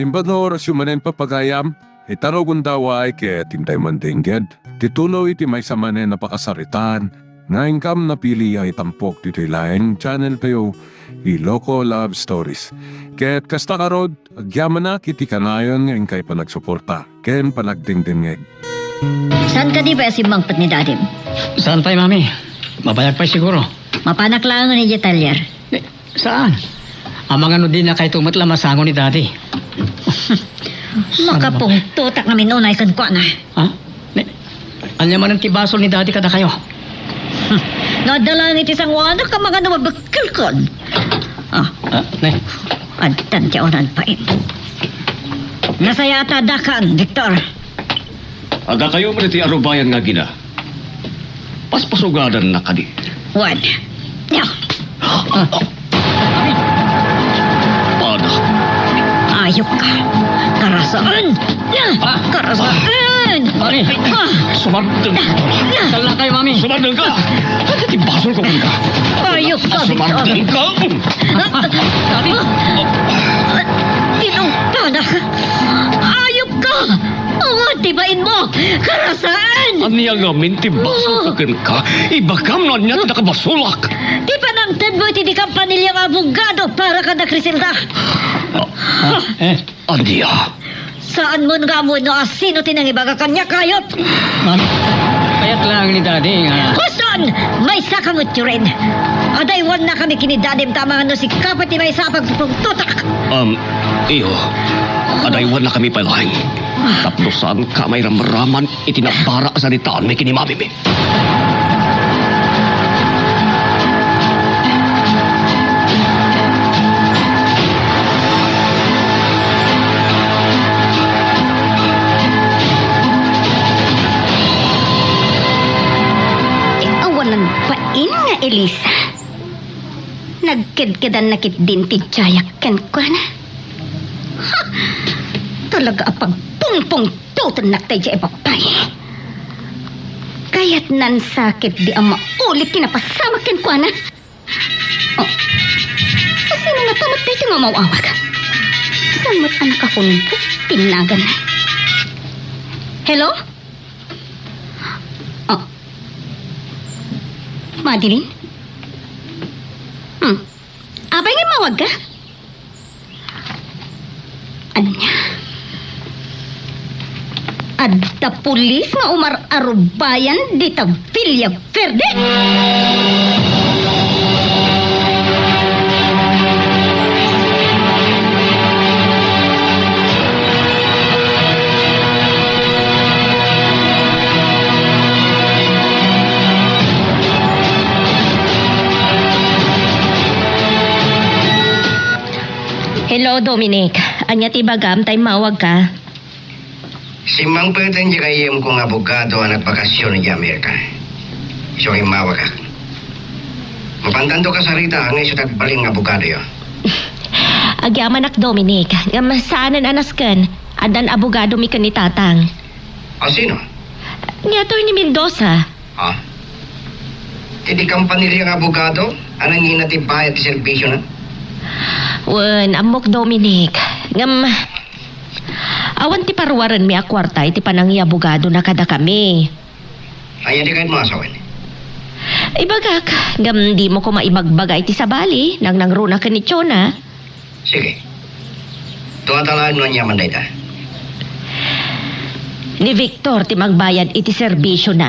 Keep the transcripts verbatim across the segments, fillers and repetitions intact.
Imbag nga orasyo manen, papagayam, ita no gundaway ket intay mandengngeg ti tuloy ti maysa manen a pakasaritaan nga inkam napili a itampok ditoy laeng channel tayo, Ilocos Love Stories. Ket kasta ngarud, agyamanak iti kanayon nga inkay panagsuporta ken panagdengdengngeg. Saan kadi pay a simmangpet ni Dadim? Saan pay, Mami? Mabayag pay siguro. Mapanak laeng idiay talyer. Eh, saan? Amangan no dinakayto met la masango ni Daddy. Makapungtotak ngamin unay kenkuana. Ha? Ne, ania manen ti basol ni Daddy kadakayo? No adda laeng iti sangoanak, amangan no mabekkelkon. Ah, Ah, ne. Addan ti awanan pay. Nasayaat a addakan, Victor. Adda kayo met iti arubayan nga agina. Paspasugadanna kadi. Wen. Pada. Ayok ka. Karasaan. Ah. Karasaan. Mami. Ah. Sumardeng ka. Dala kayo, Mami. Sumardeng ka. Ano ti basol ko ka? Ayok ka, Victor. Sumardeng ka. Mami. Tinungpanak. Ayok ka. Awan ti bainmo! Karasaan! Ania ngamin ti basol ko kenka? Ibagam no ania ti nakabasolak! Ti panangtedmo iti dikam paniliang abogado para kada Criselda! Ah, eh. Ania? Saanmon nga ammoen no asino ti nangibaga kaniak, hayop! Ma'am, kayat lang ni Daddy nga Huston! Maysaka met, Jorin! Adaywannakami ken ni Dadim ta amangan no sika pay ti maysa a pagpungtotak! Um, iyo, adaywannakami pay laeng. Tapno saanka mairamraman iti nabara a saritaanmi ken ni mamimi. Awanan bain nga Elisa. Nagkedkedanna ketdin ti Jaya kenkuana. Ha! Talaga a pagpungpungtotennak daydiay a babai. Kayatnan sa ketdi a mauli ti napasamak kenkuana. Oh. Asino ngata met daytoy nga umaw-awag? Saan met a nakahunbos ti naganna? Hello? Oh. Madeline? Hmm. Apay nga immawagka? Ania? Adda pulis nga umar-arubayan dita Villa Verde? Hello, Dominic. Ania ti ibagam ta immawagka? Simmangpeten ti gayyemko nga abogado a nagbakasyon idiay Amerika. Isu nga immawagak. Mapantanto kasarita nga isu ti agbalin nga abogadoyo. Agyamanak, Dominic, ngem saanen a nasken. Addan abogadomi ken ni Tatang. A sino? Ni Attorney Mendoza. Ha? Ti dikam panilia nga abogado a nangina ti bayad ti serbisyona? Wen, ammok, Dominic. Ngem, awan ti paruarenmi a kuarta iti panangiabogadona kadakami. Ania ti kayatmo a sawen? Ibagak, ngem dimo koma ibagbaga iti sabali, nangnangruna ken ni Chona. Sige. Dua ta laeng no aniaman dayta. Ni Victor ti mangbayad iti serbisyona.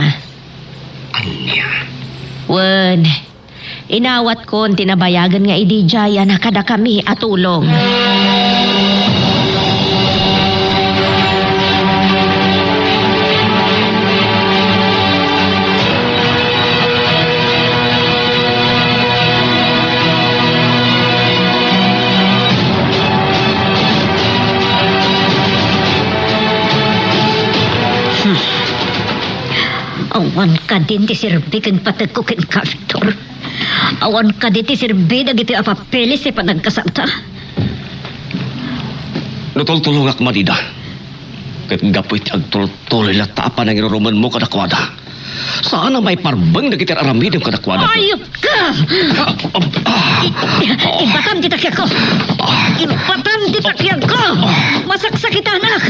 Ania? Wen, inawatkon ti nabayagen nga idi diayan kadakami a tulong. Hmm. Awan kadin ti serbi ken pategko kenka, Victor. Awan kadi ti serbi dagitoy a papeles ti panagkasalta. No tultulongak man ida, ket gapu iti agtultuloy latta a panangirurumenmo kadakuada, Saan a maiparbeng dagiti aramidem kadakuada. Ayupka! Ah, ah, ah. I-, i-, ibatam ti takiagko! Ibatam ti takiagko! Masaksakitanak!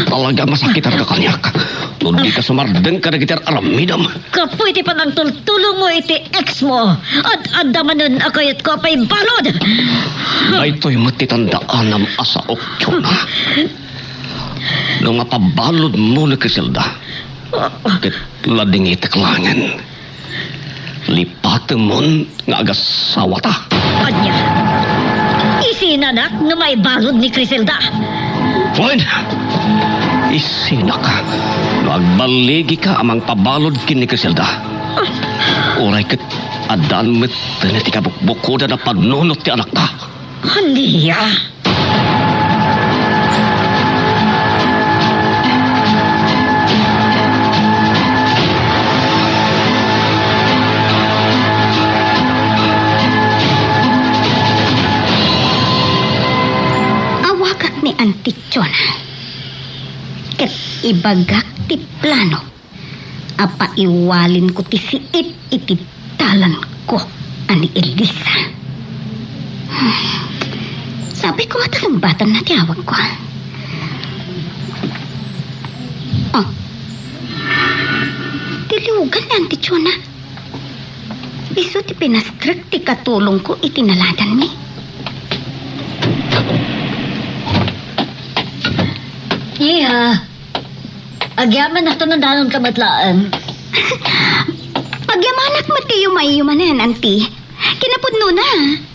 Talaga masakitanka kaniak. No dika sumardeng kadagiti aramidem. Gapu iti panangtultulongmo iti ex mo, ad-adda manen a kayatko a paibalud. Daytoy met ti tandaanam a saok, Jonah. No mapabaludmo ni Criselda, ket ladingitek laengen, lipatemon nga agasawata. Ania? Isinanak no maibalud ni Criselda? Wen, isinak no agballigika a mangpabalud ken ni Criselda. Uray ket addaan met ti kabukbukodan a pagnunot ti anakta. Ania? Awagak ni Auntie Chona ket ibagak ti plano a paiwalinko ti siit iti dalanko a ni Elisa. Sapay koma ta sungbatanna ti awagko. Oh. Ti liwgan ni Auntie Chona. Isu ti pinastrek ti katulongko iti naladanmi. Iha. Agyamanak ta nadanonka met laeng. Pagyamanak met ti yumayyo manen, Auntie. Kinapudnona,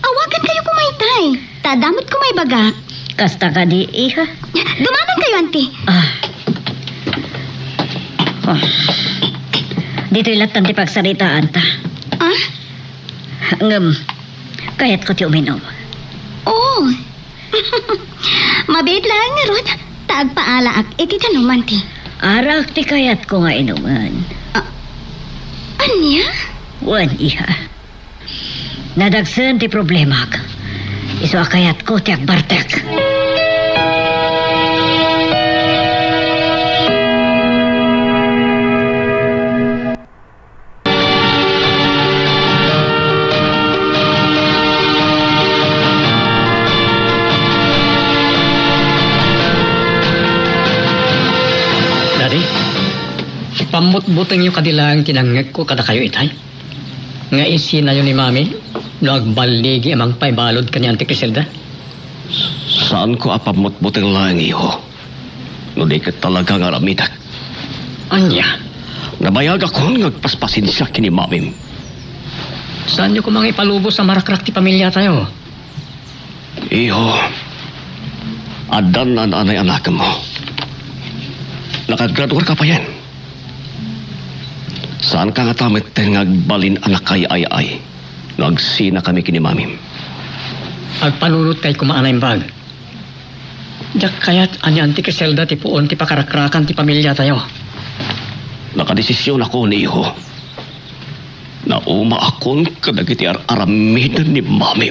awagankayo koma itay. Ta adda met koma ibagak. Kasta kadi, iha? Dumanonkayo, Auntie. Ah. Ah. Ditoy lattan ti pagsaritaanta. Ah? Ngem, kayatko ti uminom. Oh. Mabiit laeng ngarud, ta agpaalaak iti danum, Auntie. Arak ti kayatko nga inumen. Ah, ania? Wen, iha. Nadagsen ti problemak. Isu a kayatko ti agbartek. Daddy, pammutbutengyo kadi laeng ti nangngegko kadakayo itay? Nga isinayo ni Mami no agballigi a mangpaibalud ken ni Auntie Criselda? Saanko a pammutbuteng laeng, iho. No di ket talaga nga aramidek. Ania? Nabayagakon nga agpaspasensia ken ni Mamim. Saanyo koma nga ipalubos a marakrak ti pamiliatayo? Iho, addan naan-anay anakemmo. Nakagraduarka payen. Saanka ngata metten nga agbalin a nakaay-ay-ay no agsinakami ken ni Mamim. Agpanunotkay koma a naimbag. Diak kayat a ni Auntie Criselda ti puon ti pakarakrakan ti pamiliatayo. Nakadesisionakon, iho. Naumaakon kadagiti ar-aramiden ni Mami.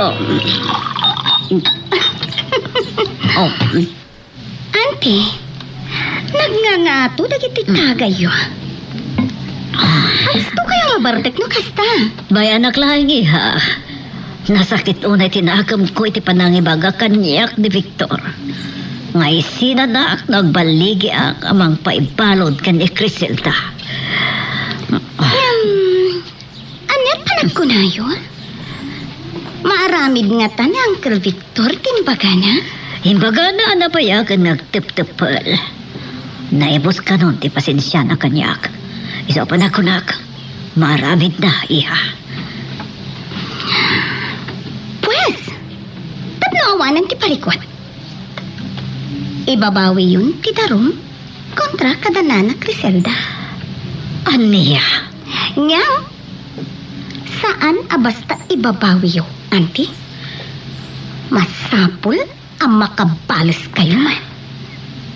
Oh. Oh. Auntie, nagngangato dagiti tagayyo. Kastokayo a mabartek no kasta? Bay-anak laeng, iha. Nasakit unay ti nakemko iti panangibaga kaniak ni Victor. Nga isinanak no agballigiak a mangpaibalud ken ni Criselda. Ngem, ania ti panagkunayo? Maaramid ngata ni Uncle Victor ti imbagana? Imbagana a nabayagen nga agtepteppel. Naibuskanon ti pasensiana kaniak. Isu a panagkunak, maaramidna, iha. Pues, tapno awanen ti parikut, ibabawiyon ti darum kontra kada nana Criselda. Ania? Ngem, saan a basta ibabawiyo, Auntie. Masapul a makabaleskayo man.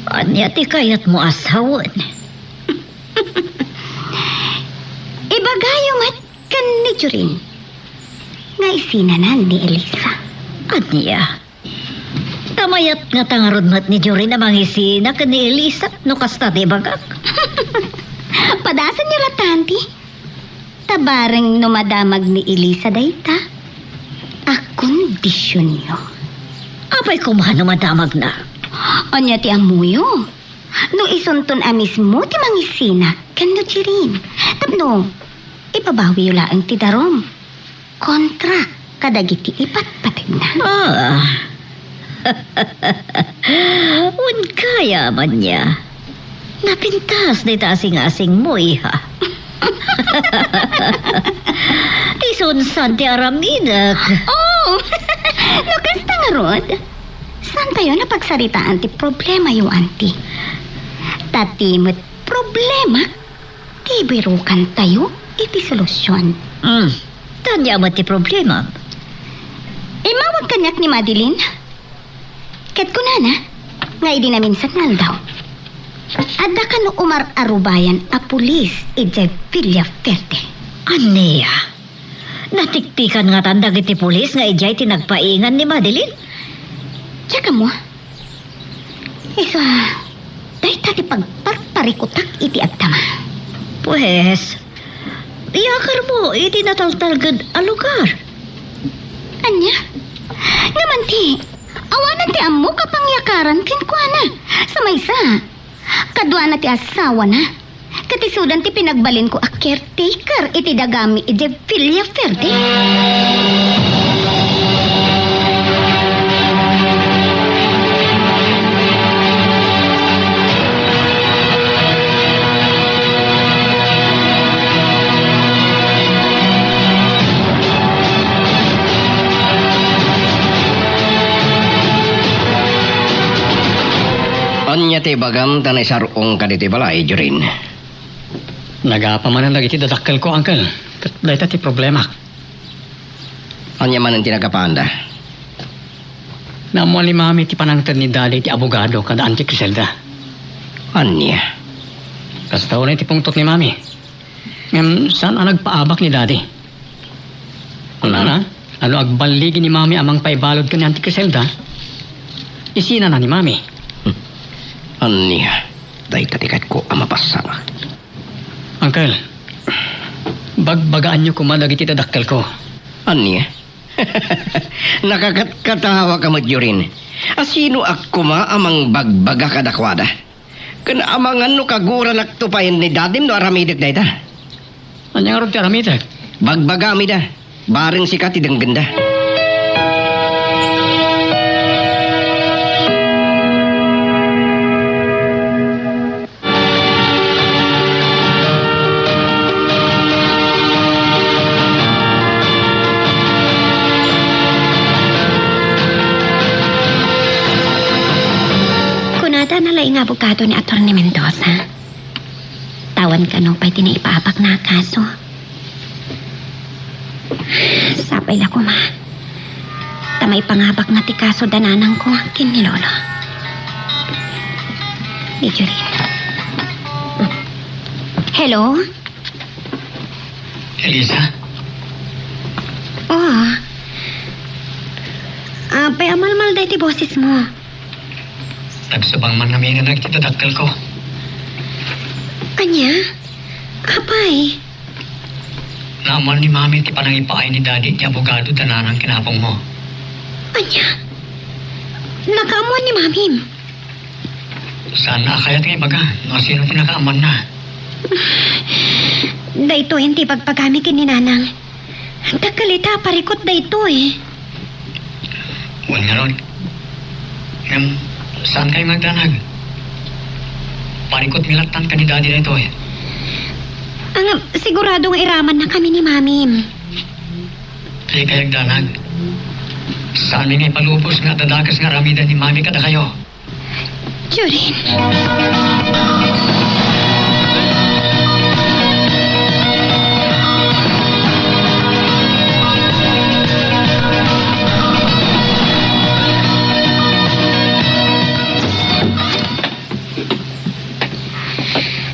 Ania ti kayatmo a sawen? ni Jorin nga isinanan ni Elisa. Ania? Ta mayat ngata ngarud met ni Jorin a mangisina ken ni Elisa no kasta ti ibagak. Padasenyo latta, Auntie. Ta bareng no madamag ni Elisa dayta, akondisionyo. Apay koma no madamagna? Ania ti ammoyo? No isunton a mismo ti mangisina ken ni Jorin, tapno ibabawiyo laeng ti darum kontra kadagiti ipatpategna. Ah. Wen, gayam ania. Napintas dayta asing-asingmo, iha. Isunsan ti aramidek. Oh! No kasta ngarud, saantayo a pagsaritaan ti problemayo, Auntie. Ta ti met problema, ti birukantayo iti solusyon. Hmm. Ania met ti problema? Immawag kaniak ni Madeline. Ket kunana nga idi naminsan nga aldaw, adda kano umar-arubayan a pulis idiay Villa Verde. Ania? Natiktikan ngatan dagiti pulis nga idiay ti nagpaingan ni Madeline? Diak ammo. Isu, dayta ti pagparparikutak iti agtama. Pues, iyakarmo iti nataltalged a lugar. Ania? Ngem, Auntie, awanan ti ammok a pangyakaran kenkuana. Sa maysa, kaduana ti asawana. Ket isudan ti pinagbalinko a caretaker iti dagami idiay Villa Verde. Ania ti ibagam ta naisar-ong kaditoy balay, Jorin? Nagapa manen dagiti dadakkelko, Uncle. Ket dayta ti problemak. Ania manen ti nagapaanda? Naammoan ni Mami ti panangted ni Daddy ti abogado kada Auntie Criselda. Ania? Kasta unay ti pungtot ni Mami. Ngem saan a nagpaabak ni Daddy. Kunana, hmm, a no agballigi ni Mami a mangpaibalud ken ni Auntie Criselda, isinana ni Mami. Hmm. Ania? Dayta ti kayatko a mapasama. Uncle, bagbagaanyo koma dagiti dadakkelko. Ania? Nakakatkatawaka met, Jorin. A, sinoak koma a mangbagbaga kadakuada? Ken amangan no kaguranakto pay ni Dadim no aramidek dayta. Ania ngarud ti aramidek? Bagbagamida. Bareng sika ti denggenda. Kunada a nalaing nga abogado ni Attorney Mendoza. Awan kano pay ti naipaabakna a kaso. Sapay la koma ta maipangabakna ti kaso da nanangko ken ni Lolo. Ni Jorin. Hello? Elisa? Oo. Apay a malmalday ti bosesmo? Nagsubang man ngamin dagiti dadakkelko. Ania? Apay? Naammoan ni Mami ti panangipaay ni Daddy ti abogado da nanang ken apongmo. Ania? Nakaammoan ni Mamim? Saan a kayat nga ibaga no asino ti nakaammoanna. Daytoyen ti ibagbagami ken ni Nanang. Dakkel ita a parikut daytoy. Wen ngarud. Ngem, saankayo nga agdanag? Parikutmi lattan ken ni Daddy daytoy. Ngem, sigurado nga iramannakami ni Mamim. Dikayo agdanag. Saanmi nga ipalubos nga adda dakes nga aramiden ni Mami kadakayo. Jorin.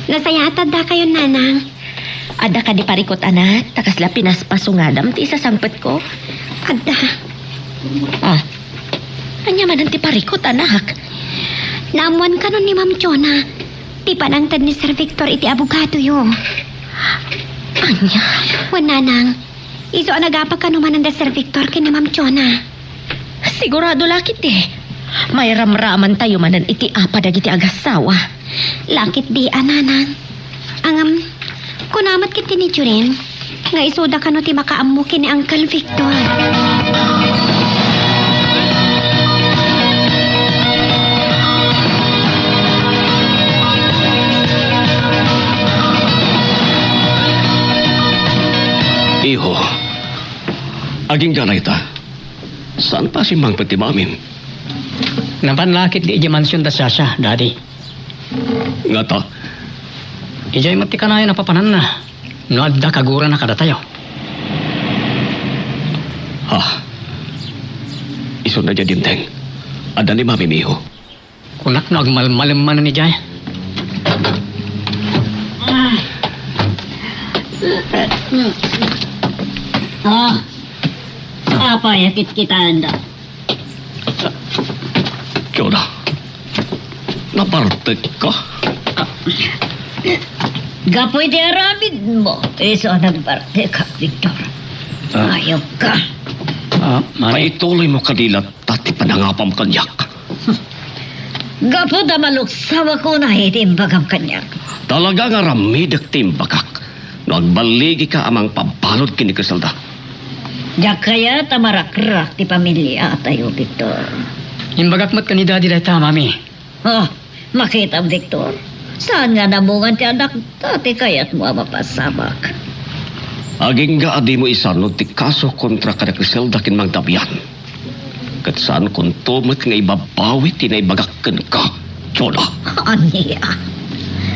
Nasayaat a addakayon, Nanang. Adda kadi parikut, anak, ta kasla pinaspaso nga adam ti isasangpetko? Adda. Ah. Ania manen ti parikut, anak? Naammoan kano ni Ma'am Chona ti panangted ni Sir Victor iti abogadoyo. Ania? Wen, nanang, isu a nagapa kano manen da Sir Victor ken ni Ma'am Chona. Sigurado la ketdi. Mairamramantayo manen iti apa dagiti agassawa. La ketdi a, nanang. Ngem, kuna met ketdi ni Jorin nga isuda kano ti makaammo ken ni Uncle Victor. Iho, agingga dayta. Saan pay a simmangpet ti mamim? Napan la ketdi idiay mansion da Shasha, Daddy. Ngata? Idiay met ti kanayon a papananna no adda kagurana kadatayo. Ha? Isuna diay dimteng. Adda ni mamim, iho. Kunak no agmalmalem manen idiay. Ah. Ah. Apay a kitkitaenda? Chona, nabartekka? Gapu iti aramidmo, isu a nagbartekak, Victor. Ah. Ayogka. Ah, Mami. Paituloymo kadi latta ti panangapam kaniak. Gapu ta maluksawak unay iti imbagam kaniak. Talaga nga aramidek ti imbagak no agballigika a mangpabalud ken ni Criselda. Diak kayat a marakrak ti pamiliatayo, Victor. Imbagak met ken ni Daddy dayta, Mami. Oh, makitam, Victor. Saan nga namungan ti anakta ti kayatmo a mapasamak? Agingga a dimo isanud ti kaso kontra kada Criselda ken Mang Damian. Ket saankonto met nga ibabawi ti naibagak kenka, Chona. Ania?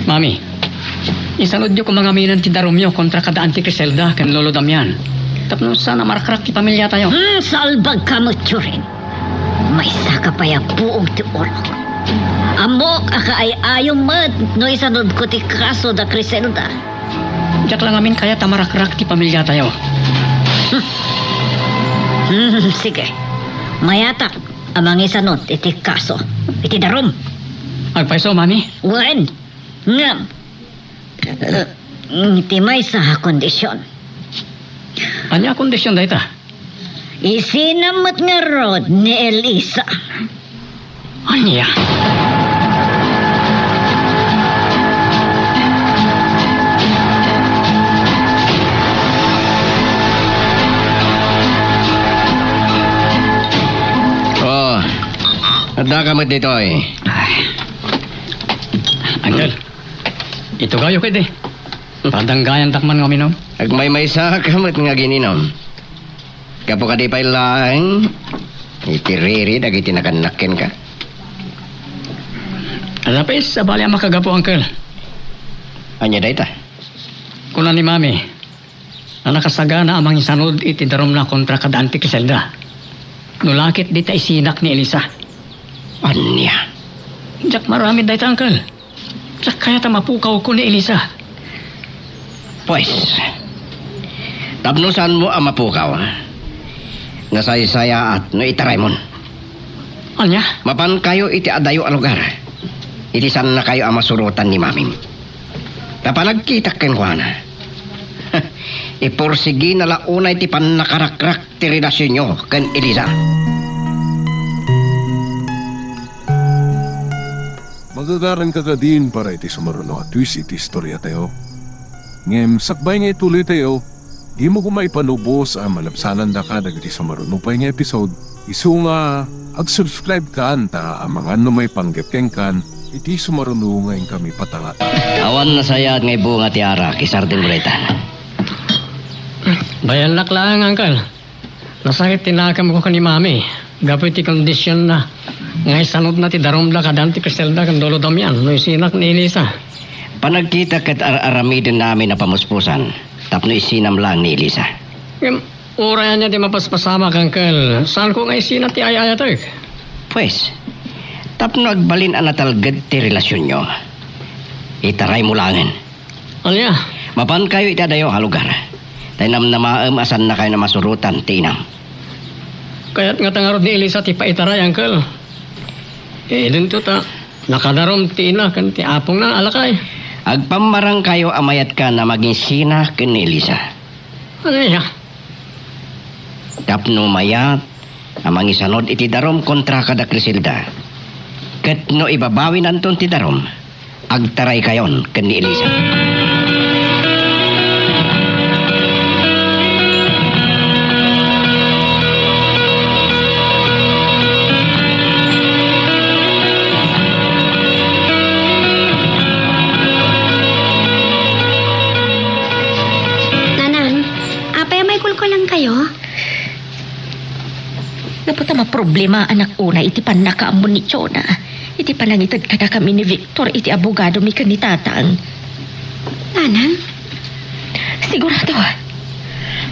Mami, isanudyo koma ngamin ti darumyo kontra kada Auntie Criselda ken Lolo Damian. Tapno saan a marakrak ti pamiliatayo. Hmm, salbagka met, Jorin. Maysaka pay a buong ti ulo. Ammok a kaay-ayom met no isanudko ti kaso da Criselda. Diak la ngamin kayat a marakrak ti pamiliatayo. Hmm, sige. Mayatak a mangisanud iti kaso iti darum. Agpayso, Mami? Wen. Ngem, iti maysa a kondision. Ania a kondision dayta? Isinam met ngarud ni Elisa. Ania? Oh, addaka met ditoy. Ay. Uncle, itugawyo ketdi. Padanggayandak man nga uminum. Agmaymaysa ka met nga agininum. Gapu kadi pay laeng iti riri dagiti nagannak kenka? Adda pay sabali a makagapu, Uncle. Ania dayta? Kuna ni Mami a nakasagana a mangisanud iti darumna kontra kada Auntie Criselda. No la ketdi ta isinak ni Elisa. Ania? Diak maaramid dayta, Uncle. Diak kayat a mapukawko ni Elisa. Pues, tapno saanmo a mapukaw, nasaysayaat no itaraymon. Ania? Mapankayo iti adayo a lugar. Iti saannakayo a masurotan ni Mamim. Ta panagkitak kenkuana, ipursigina la unay ti pannakarakrak ti relasionyo ken Elisa. Magagaranka kadin para iti sumaruno a twist iti istoriatayo. Ngem sakbay nga ituloytayo, dimo koma ipalubos a malabsanandaka dagiti sumaruno pay nga episode. Isu nga, ag-subscribe kan ta amangan no maipanggep kenkan iti sumaruno nga inkami patalata. Awan nasayaat nga ibunga ti arak, isardengmo dayta. Bayannak laeng, Uncle. Nasakit ti nakemko ken ni Mami gapu iti kondisionna nga isanudna ti darumda kada Auntie Criselda ken Lolo Damian no isinak ni Elisa. Panagkita ket ar-aramiden amin a pamuspusan tapno isinam laeng ni Elisa. Ngem, uray ania ti mapaspasamak, Uncle, saanko nga isina ti ay-ayatek. Pues, tapno agbalin a natalged ti relasionyo, itaraymo laengen. Ania? Mapankayo iti adayo a lugar. Tay namnamaem a saannakayon a masurotan ti inam. Kayat ngata ngarud ni Elisa ti paitaray, Uncle. Eh, dinto ta nakadarum ti ina ken ti apongna a lakay. Agpammarangkayo a mayatkan a maginsina ken ni Elisa. Ania? Tapno mayat a mangisanud iti darum kontra kada Criselda. Ket no ibabawinanton ti darum, agtaraykayon ken ni Elisa. Nanang, apay a maikulkulangkayo? Gapu ta maproblema, anak, unay iti pannakaammo ni Jonah, iti panangited kadakami ni Victor iti abogadomi ken ni Tatang. Nanang? Sigurado.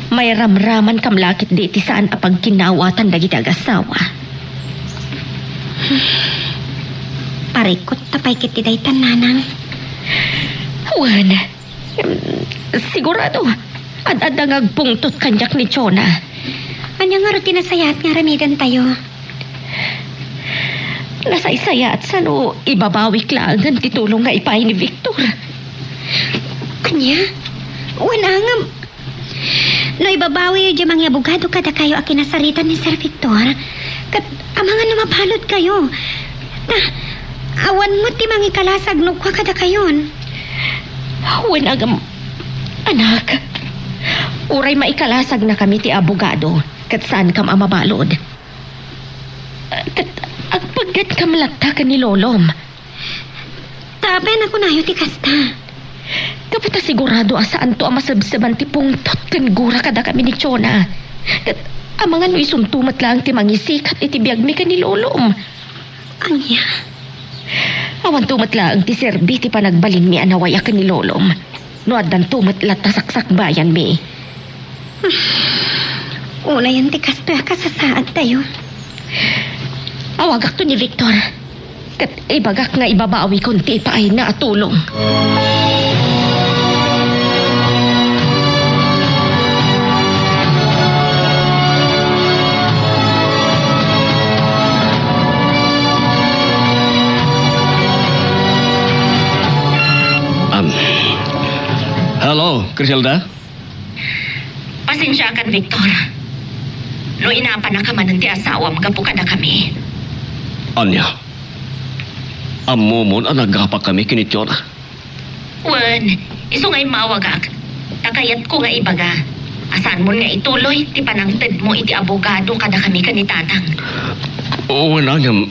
Mairamramankam la ketdi iti saan a pagkinawatan dagiti agassawa. Parikut ta pay ketdi dayta, Nanang. Wen, Em, sigurado, ad-adda nga agpungtot kaniak ni Jonah. Ania ngarud ti nasayaat nga aramidantayo? Nasaysayaat sano ibabawik laengen ti tulong nga ipaay ni Victor. Ania? Wen, ngem, no ibabawiyo diay mangiabogado kadakayo a kinasaritan ni Sir Victor, ket amangan no mabaludkayo. Ta, awan met ti mangikalasag no kua kadakayon. Wen, ngem, anak, uray maikalasagnakami ti abogado, ket saankam a mabalud. Ket agpaggankam latta ken ni Lolom. Ta apay a nakunayo ti kasta? Gapu ta sigurado a saanto a masebseban ti pungtot ken gura kadakami ni Jonah. Ket amangan no isunto met laeng ti mangisikat iti biagmi ken ni Lolom. Ania? Awanto met laeng ti serbi ti panagbalinmi a nawaya ken ni Lolom no addanto met latta saksakbayanmi. Unayen ti kastoy a kasasaadtayo. Awagakto ni Victor, ket ibagak nga ibabawikon ti ipaayna a tulong. Um, hello, Criselda? Pasensiakan, Victor, no inapanaka manen ti asawam gapu kadakami. Ania? Ammomon a nagapakami ken ni Jonah? Wen, isu nga immawagak, ta kayatko nga ibaga a saanmon nga ituloy ti panangtedmo iti abogado kadakami ken ni Tatang. Wen, ngem,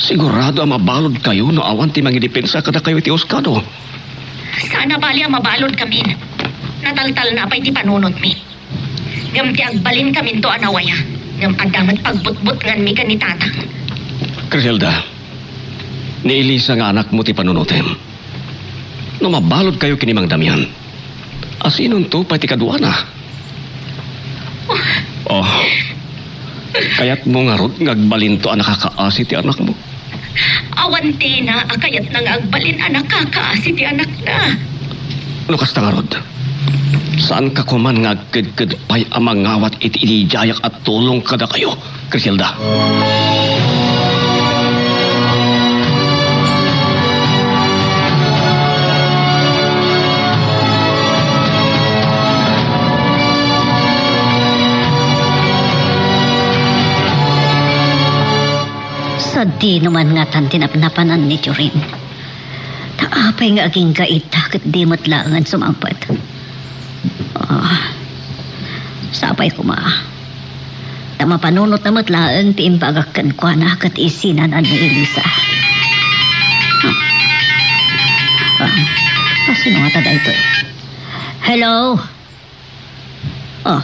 sigurado a mabaludkayo no awan ti mangidepensa kadakayo iti huskado. Saan a bali a mabaludkamin. Nataltalna pay ti panunotmi. Ngem ti agbalinkaminto a nawaya, ngem adda met pagbutbutnganmi ken ni Tatang. Criselda, ni Elisa nga anakmo ti panunotem. No mabaludkayo ken ni Mang Damian, asinonto pay ti kaduana? Oh, kayatmo ngarud nga agbalinto a nakakaasi ti anakmo? Awan ti ina a kayatna nga agbalin a nakakaasi ti anakna. No kasta ngarud, saanka koman nga agkedked pay a mangawat iti ididiayak a tulong kadakayo, Criselda. Sadino man ngatan ti napnapanan ni Jorin? Ta apay nga agingga ita ket di met laengen sumangpet? Ah, sapay koma. Ta mapanunotna met laeng ti imbagak kenkuana ket isinana ni Elisa. Ah, ah, sino ngata daytoy? Hello? Oh.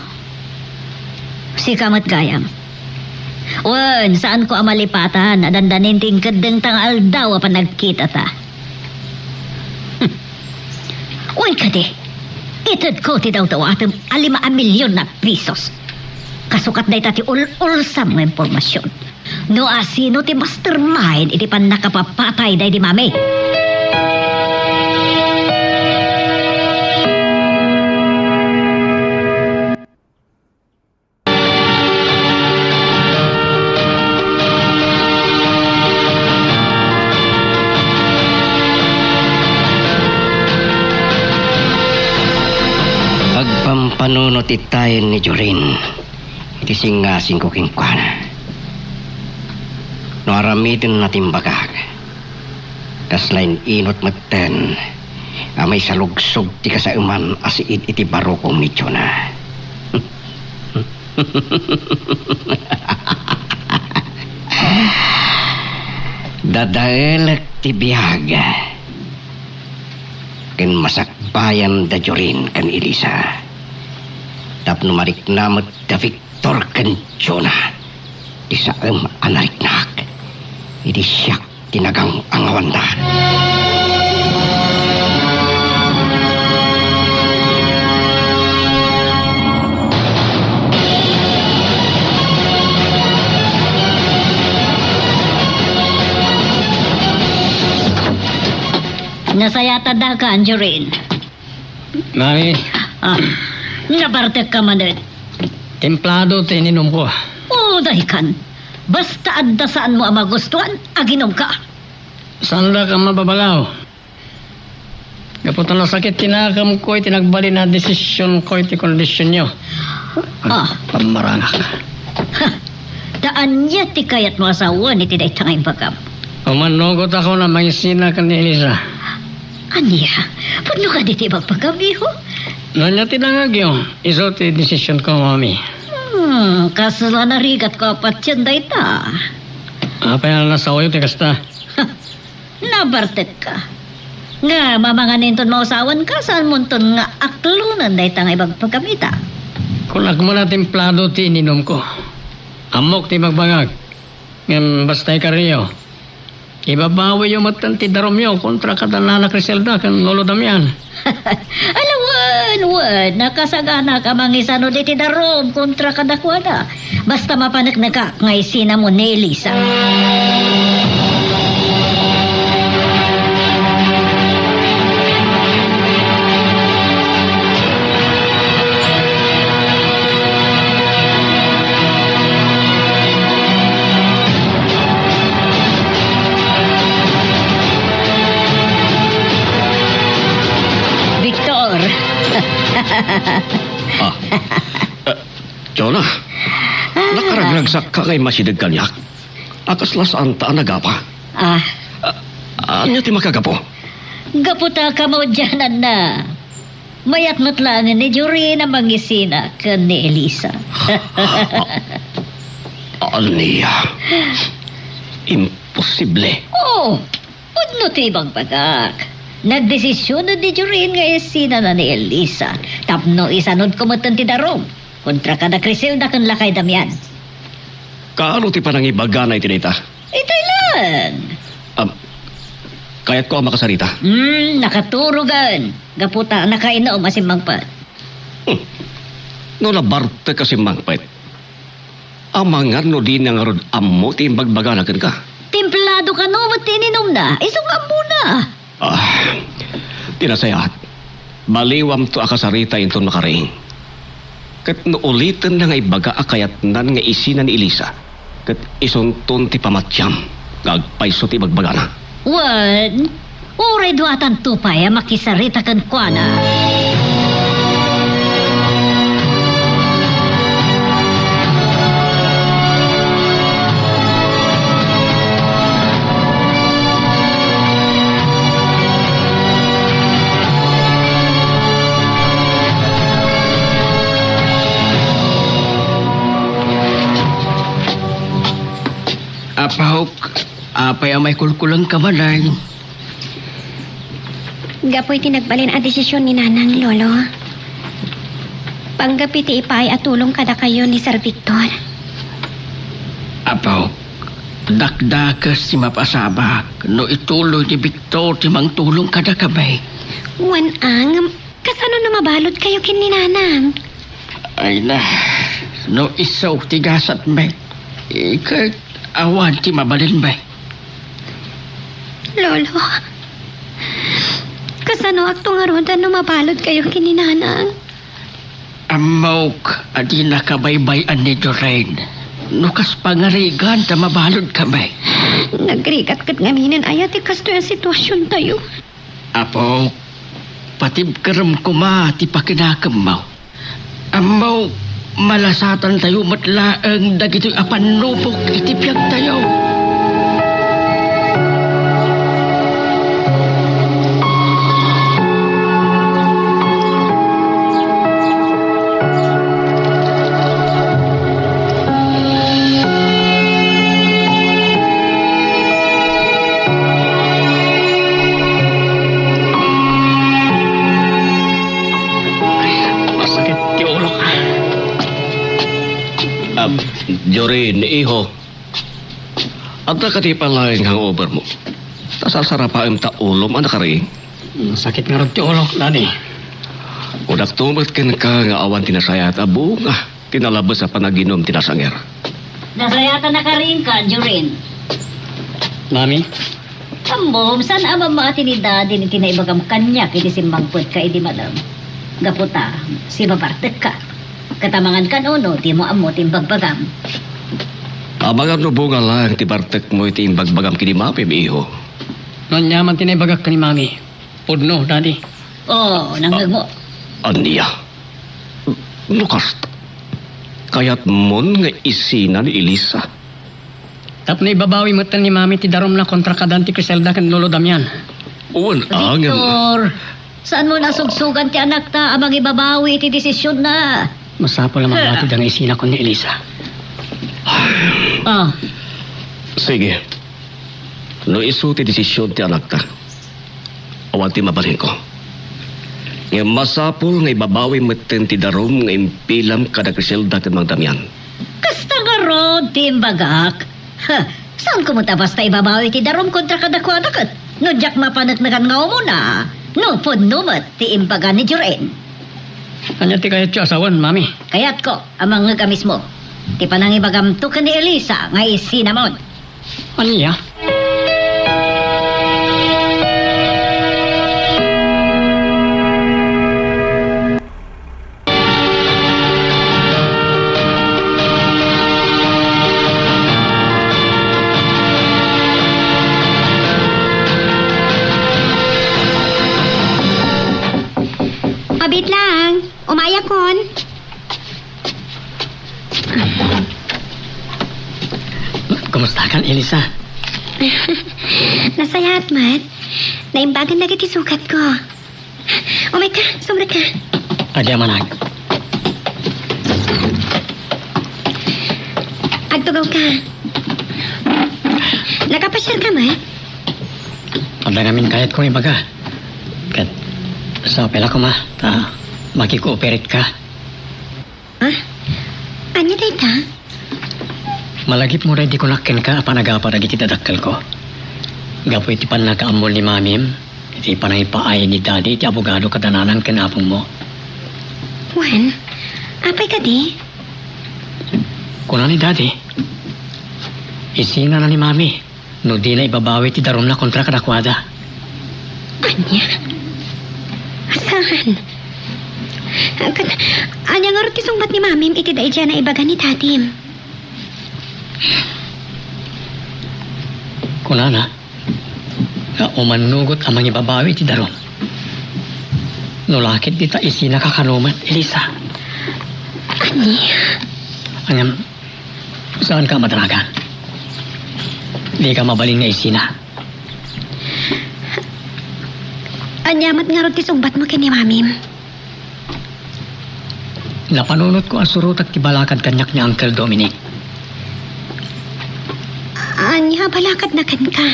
Sika met gayam. Wen, saanko a malipatan a dandanin ti inkeddengta nga aldaw a panagkitata. Hmm. Wen kadi, itedko ti dawdawatem a lima a milyon a pisos. Kasukat dayta ti ul-ulsam nga impormasion. No asino ti mastermind iti pannakapapatay daydi Mami? Panunot itayen ni Jorin iti singasingko kenkuana. No aramidenna ti imbagak, kasla in-inut metten a maisalugsog ti kasaeman a siid iti barukong ni Jonah. Dadaelek ti biag ken masakbayan da Jorin ken Elisa tapno marikna met da Victor ken Jonah ti saem a nariknak idi siak ti nagang-angawanda. Nasayaat a daka, Angeline. Mami. Ah, nabartek ka manen. Templado ti ininumko. O, daykan. Basta adda saanmo a magustuan, aginumka. Saandak a mababalaw. Gapu ta nasakit ti nakemko iti nagbalin a desisionko iti kondisionyo. Ah. Pammarangak. Ha! Ta ania ti kayatmo a sawen iti dayta nga imbagam? Umannugot ako a mangisina ken ni Elisa. Ania? Pudno kadi ti ibagbagam, iho? No ania ti nangngegyo, isu ti desisionko, Mami. Hmm, kasla narigatko a patien dayta. Apay a nasaoyo ti kasta? Nabartekka. Nga, mamangan inton mausawanka, saanmonton nga aklonen dayta nga ibagbagam ita. Kunak met a templado ti ininumko. Ammok ti ibagbagak. Ngem basta ikariyo, ibabawiyo metten ti darumyo kontra kada Nana Criselda ken Lolo Damian. Ala wen, wen, nakasaganak a mangisanud iti darum kontra kadakuada. Basta mapaneknekak nga isinamon ni Elisa. Victor! Ah. Eh, Jonah, nakaragragsakka nga immasideg kaniak. A kasla saanta a nagapa? Ah. Ah, ania ti makagapu? Gapu ta kamaudiananna. Mayat met laengen ni Jorin a mangisina ken ni Elisa. Ania? Imposible. Oo. Pudno ti ibagbagak. Nagdesisionen ni Jorin nga isinana ni Elisa tapno isanudko metten ti darum kontra kada Criselda ken lakay Damian. Kaano ti panangibagana iti dayta? Itay laeng. Am, kayatko a makasarita. Hmm, nakaturogen. Gapu ta nakainum a simmangpet. Hmm. No nabartek a simmangpet, amangan no dina ngarud ammo ti imbagbagana kenka. Templado kano met ti ininumna, isu nga ammona. Ah, ti nasayaat, baliwamto a kasarita inton makariing. Ket no ulitenna nga ibaga a kayatnan nga isina ni Elisa, ket isunton ti pamatiam nga agpayso ti ibagbagana. Wen, uray duatanto pay a makisarita kenkuana. Apok, apay a maikulkulengka manen? Gapu iti nagbalin a desision ni Nanang, Lolo. Panggapu iti ipaay a tulong kadakayo ni Sir Victor. Apok, dakdakes ti mapasabak no ituloy ni Victor ti mangtulong kadakami. Wen a, ngem kasano no mabaludkayo ken ni Nanang? Ay na, no isu ti gasatmi, ket awan ti mabalinmi. Lolo, kasanoakto ngaruden no mabaludkayo ken ni Nanang? Ammok a dinaka baybay-an ni Jorin no kas pangarigan ta mabaludkami. Nagrigat ket ngaminen aya ti kastoy a situasiontayo? Apok, patibkerem koma ti pakinakemmo. Ammo, malasatantayo met laeng dagitoy a pannubok iti biagtayo. Masakit ti ulok. Ah, Jorin, iho. Adda kadi pay laeng hangover mo? Ta sasarapaem ta ulom a nakariing. Sakit ngarud ti ulok, Daddy. Kunakto met kenka nga awan ti nasayaat a bunga ti nalabes a panaginum ti nasanger. Nasayaat a nakariingka, Jorin. Mami? Ammom, saan a mamati ni Daddy iti naibagam kaniak iti simmangpetka idi madam? Gapu ta, sibabartekka. Ket amangan kan uno, dimo ammo ti imbagbagam. Amangan no bunga laeng ti bartekmo iti imbagbagam ken ni Mami, iho. No ania man ti naibagak ken ni Mami, pudno, Daddy. Oh, nangngegmo. Ania? No kasta, kayatmon nga isina ni Elisa? Tapno ibabawi metten ni Mami ti darumna kontra kada ni Criselda ken Lolo Damian. Wen, angem. Victor, saanmo a sugsugan ti anakta a mangibabawi iti desisionna? Masapul a mamati da nga isinakon ni Elisa. Ah. Sige. No isu ti desisyon ti anakta, awan ti mabalinko. Ngem masapul nga ibabawi metten ti darum nga impilam kada Criselda ken Mang Damian. Kasta ngarud ti imbagak. Ha, saanko met a basta ibabawi ti darum kontra kadakuada ket no diak mapaneknekan nga umuna, no pudno met ti imbaga ni Jorin. Ania ti kayatyo a sawen, Mami? Kayatko a mangngeg a mismo ti panangibagamto ken ni Elisa nga isinamon. Ania? Abit lang. Umayakon. Kumusta kan, Elisa? Nasayaat met. Naimbagan dagiti sukat ko. Umay ka, sumrek ka. Agi, amanag. Agtugaw ka. Nakapasiar ka met? Adda ngamin kayat kong ibaga. Ket, sa apela koma, ta makikooperate ka. Ah? Ania dayta? Malagipmo daydi kunak kenka a panagapa dagiti dadakkelko. Gapu iti pannakaammo ni Mamim, iti panangipaay ni Daddy iti abogado kada nanang ken apongmo. Wen, apay kadi? Kuna ni Daddy, isinana ni Mami no dina ibabawi ti darumna kontra kadakuada. Ania? Saan? Ket, ania ngarud ti sungbat ni Mamim iti daydiay a naibaga ni Dadim? Kunana, nga umannugot a mangibabawi ti darum. No la ket dita isinaka kano met, Elisa. Ania? Ngem, saanka a madanagan. Dika mabalin nga isina. Ania met ngarud ti sungbatmo ken ni Mamim? Napanunotko a surotek ti balakad kaniak ni Uncle Dominic. Ania a balakadna kenka?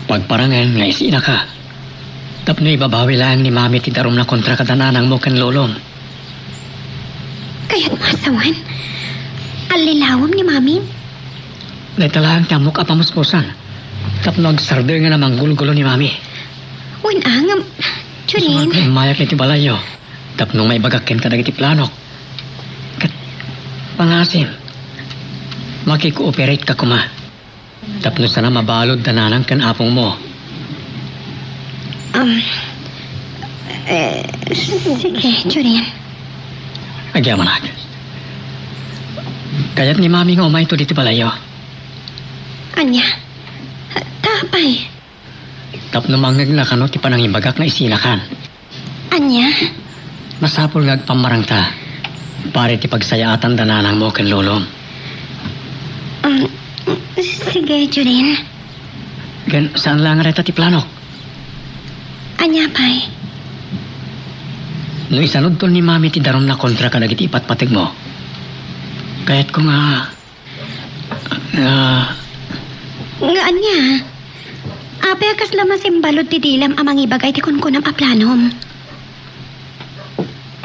Pagparangen nga isinaka. Tapno ibabawi laeng ni Mami ti darumna kontra kada nanangmo ken lolom. Kayatmo a sawen? Allilawem ni Mami? Dayta laeng ti ammok a pamuspusan. Tapno agsardengen a manggulgulo ni Mami. Wen, a, ngem, Jorin. Isu nga immayak iti balayyo. Tapno maibagak kenka dagiti planok. Ket, pangasim, makikooperate ka koma. Tapno saan a mabalud da nanang ken apongmo. Um, eh, sige, Jorin. Agyamanak. Kayat ni Mami nga umayto diti balayyo. Ania? Ta apay? Tapno mangngegna kano ti panangibagak nga isinakan. Ania? Masapul nga agpammarangta para iti pagsayaatan da nanangmo ken lolom. Um, sige, Jurin. Ken saan la nga dayta ti planok? Ania pay? No isanudton ni Mami ti darumna kontra kadagiti ipatpategmo, kayatko nga, nga Nga ania? Apay a kasla masimbalud ti dilam a mangibaga iti kunkunam a planom?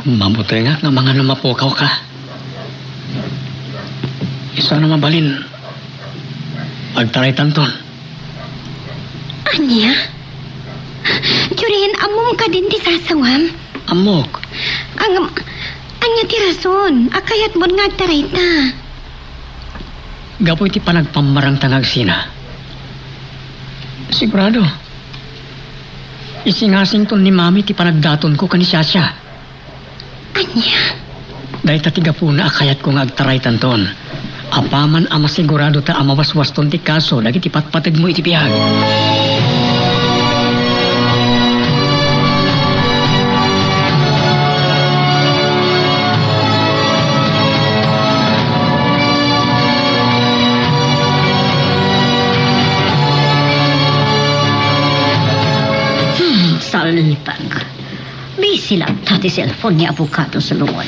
Mabutengak nga amangan no mapukawka. Isu a no mabalin, agtaraytanton. Ania? Jurin, ammom kadin ti sasawam? Ammok. Ang, ania ti rason a kayatmon nga agtarayta? Gapu iti panagpammarangta nga agsina. Sigurado. Isingasington ni Mami ti panagdatonko ken ni Shasha. Ania? Dayta ti gapuna a kayatko nga agtaraytanton. Apaman a masiguradota a mawaswaston ti kaso dagiti patpategmo iti biag. Hmm, salpag. Busy latta ti cellphone ni Abogado Solomon.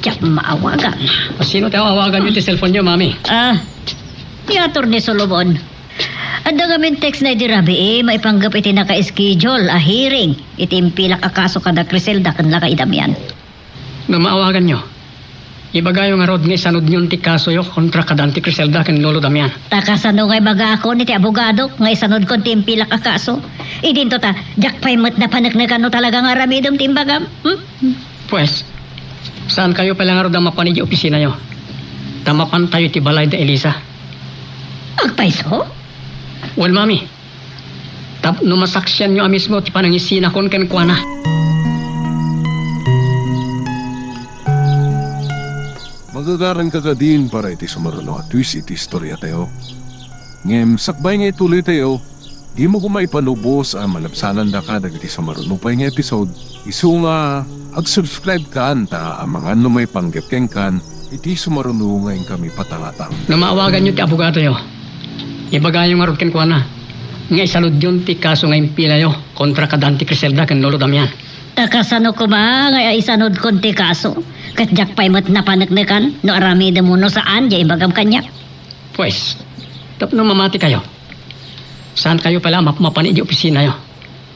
Diak maawagan. Sino ti awagan ti cellphone niyo, Mami? Ah, ni Attorney Solomon. Adda ngamin text na idi rabii maipanggep iti naka-schedule a hearing iti impilak a kaso kada Criselda ken lakay Damian. No maawaganyo, ibagayo ngarud nga isanudyon ti kasoyo kontra kada Auntie Criselda ken Lolo Damian. Ta kasano nga ibagakon iti abogadok nga isanudkon ti impilak a kaso? Idinto ta, diak pay met napaneknekan no talaga nga aramidem ti imbagam. Hmm? Pues, saankayo pay la ngarud a mapan idiay opisinayo. Ta mapantayo iti balay da Elisa. Agpayso? Wen, Mami. Tapno masaksianyo a mismo ti panangisinakon kenkuana. Magagaranka kadin para iti sumaruno a twist iti istoriatayo. Ngem sakbay nga ituloytayo, dimo koma ipanubos a malabsanandaka dagiti sumaruno pay nga episode, isu nga ag-subscribe kan ta amangan no maipanggep kenkan iti sumaruno nga inkami patangatang. No maawaganyo ti abogadoyo, ibagayo ngarud kenkuana nga isanudyon ti kaso nga impilayo kontra kada Auntie Criselda ken Lolo Damian. Ta kasano koma nga isanudkon ti kaso? Ket diak pay met napaneknekan no aramidem wenno saan diay imbagam kaniak. Pues, tapno mamatikayo, saankayo pay la a mapmapan idiay opisinayo,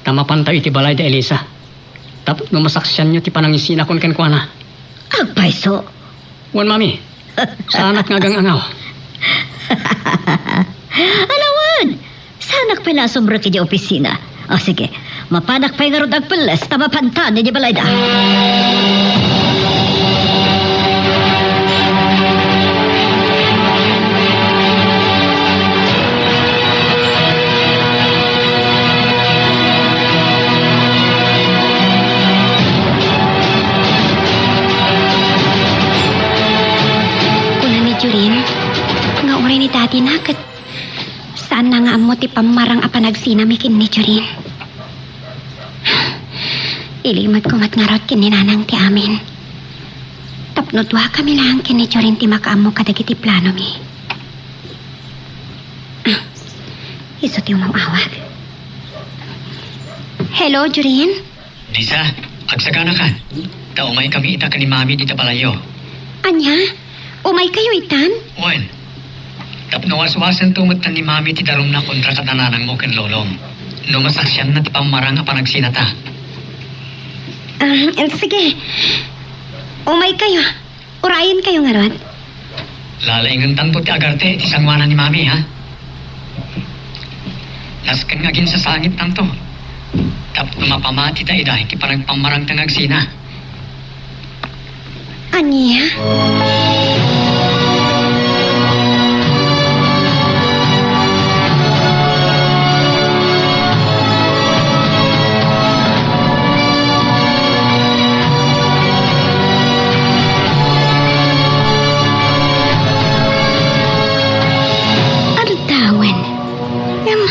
ta mapantayo iti balay da Elisa. Tapno masaksianyo ti panangisinakon kenkuana. Agpayso. Wen, Mami. Saanak nga agang-angaw. Alawan! Saanak pay la a sumrek idiay opisina. O, sige. Mapanak pay ngarud agpelles ta mapantan idiay balayda. Kuna ni Jorin nga uray ni Daddy na ket saanna nga ammo ti pammarang a panagsinami ken ni Jorin. Ilimatko met ngarud ken ni Nanang ti amin. Tapno duakami laeng ken ni Jorin ti makaammo kadagiti planomi. Ah, isu ti umawawag. Hello, Jorin? Lisa, agsaganakan. Ta umaykami ita ken ni Mami dita balayyo. Ania? Umaykayo itan? Wen. Tapno waswasanto met ni Mami ti darumna kontra kada nanangmo ken lolom. No masaksianna ti pammarang a panagsinata. Ah, sige. Umaykayo. Urayenkayo ngarud. Lalaingentanto ti agarte iti sangoanan ni Mami, ha? Nasken nga aginsasangittanto. Tapno mapamatita ida iti panagpammarangta nga agsina. Ania? Aldawen. Ngem,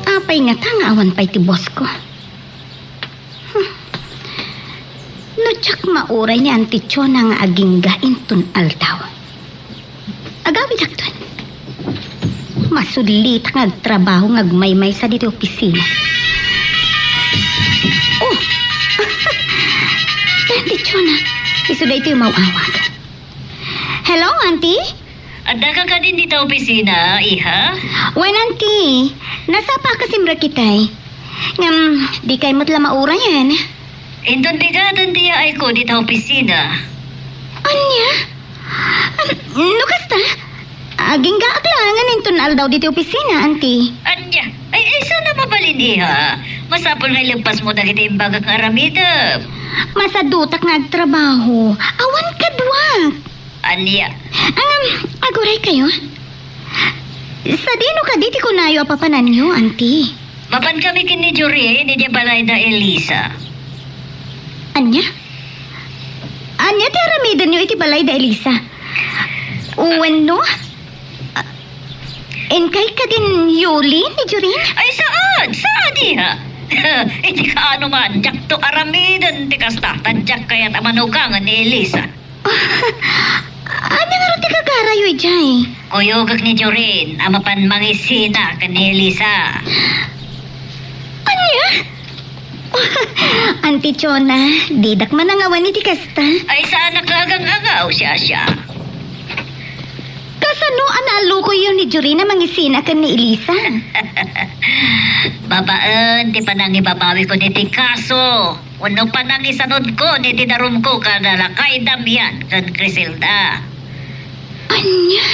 apay ngata nga awan pay ti bosko? Hmm. No diak Uray ni Auntie Chona nga agingga inton aldaw. Agawidakton. Masulitak nga agtrabaho nga agmaymaysa ditoy opisina. Oh! Auntie Chona, isu daytoy umaw-awag. Hello, Auntie? Adda ka kadin dita opisina, iha? Wen, Auntie. Nasapa ka simrek itay. Ngem, di kay met la maurayen. Inton bigaten ti yaayko dita opisina. Ania? Am, no kasta, aginggaak laengen inton aldaw diti opisina, Auntie. Ania? Ay, ay, saan a mabalin, iha? Masapul nga ilebbasmo dagiti imbagak nga aramidem. Masadutak nga agtrabaho. Awan kaduak. Ania? Ngem, aguray kayo? Sadino kadi ti kunayo a papananyo, Auntie? Mapan kami ken ni Jorin idiay balay da Elisa. Ania? Ania ti aramidenyo iti balay da Elisa? Wenno? Ah, inkay kadin Yuli ni Jorin? Ay, saan? Saan, iha? Iti kaano man, diakto aramiden ti kasta, ta diak kayat a manugangen ni Elisa. Ania ngarud ti gagarayo idiay? Kuyogek ni Jorin a mapan mangisina ken ni Elisa. Ania? Auntie Chona, didak man nangawan iti kasta. Ay, saanak nga agang-agaw, Shasha. Kasano a naalukoyyo ni Jorin a mangisina ken ni Elisa? Babaen ti panangibabawikon iti kaso. Wenno panangisanudkon iti darumko kada lakay Damian ken Criselda. Ania?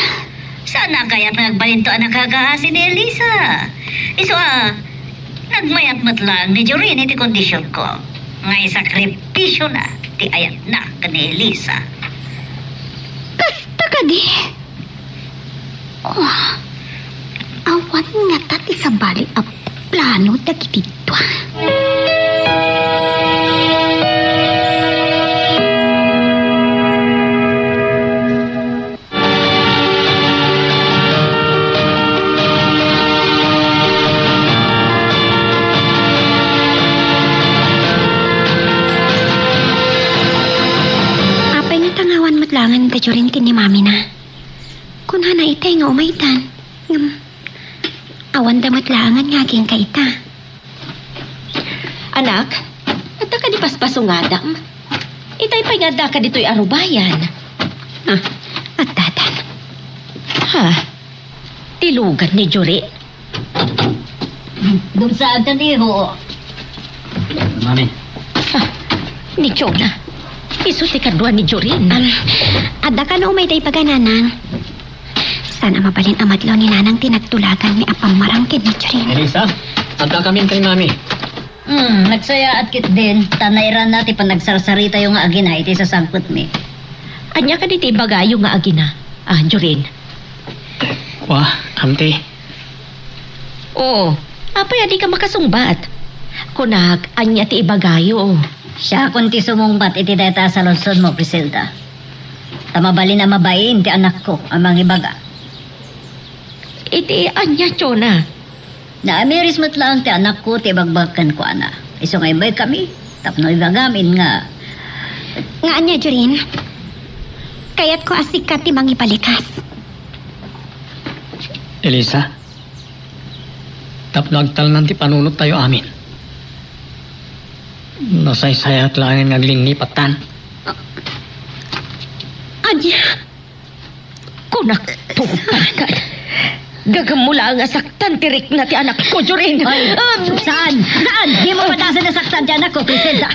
Saan a kayat nga agbalinto a nakagaasi ni Elisa? Isu a, nagmayat met laeng ni Jorin iti kondisionko. Nga isakripisiona ti ayatna ken ni Elisa. Kasta kadi? Oh, awan ngata ti sabali a plano dagiti dua. Apay nga tangawan met laengen da Jorin ken ni Mami na? Kunana itay nga umaydan. Ngem, awanda met laengen nga agingga ita. Anak, adda kadi paspasungadam? Itay pay nga addaka ditoy arubayan. Ah, addadan. Ha? Ti lugan ni Jorin? Dumsaag kaniho. Mami. Ah, ni Chona. Isu ti kadua ni Jorin. Ah, adda kano umay dayta ibaga, Nanang? Saan a mabalin a madlaw ni Nanang ti nagtulaganmi a pammarang ken ni Jorin. Elisa, adda kamin kay Mami. Hmm, nagsayaat ketdin, ta nairanna ti panagsarsaritayo nga agina iti sasangpetmi. Ania kadi ti ibagayo nga agina, ah, Jorin? Wa, Auntie. Oo, apay a dika makasungbat? Kunak, ania ti ibagayo? Siakon ti sumungbat iti dayta a saludsodmo, Criselda. Ta mabalin a mabain ti anakko a mangibaga. Iti ania, Chona? Naamiris met laeng ti anakko ti ibagbagak kenkuana. Isu nga immaykami tapno ibagamin nga... Nga ania, Jorin? Kayatko a sika ti mangibalikas. Elisa, tapno agtalnan ti panunottayo amin. Nasaysayaat laengen nga aglinnipattan. Ania? Kunak, tungpalkan. Gagammo laeng a saktan ti rikna ti anakko, Jorin. Ay, um, saan? Saan? Dimo padasen a saktan ti anakko, Criselda.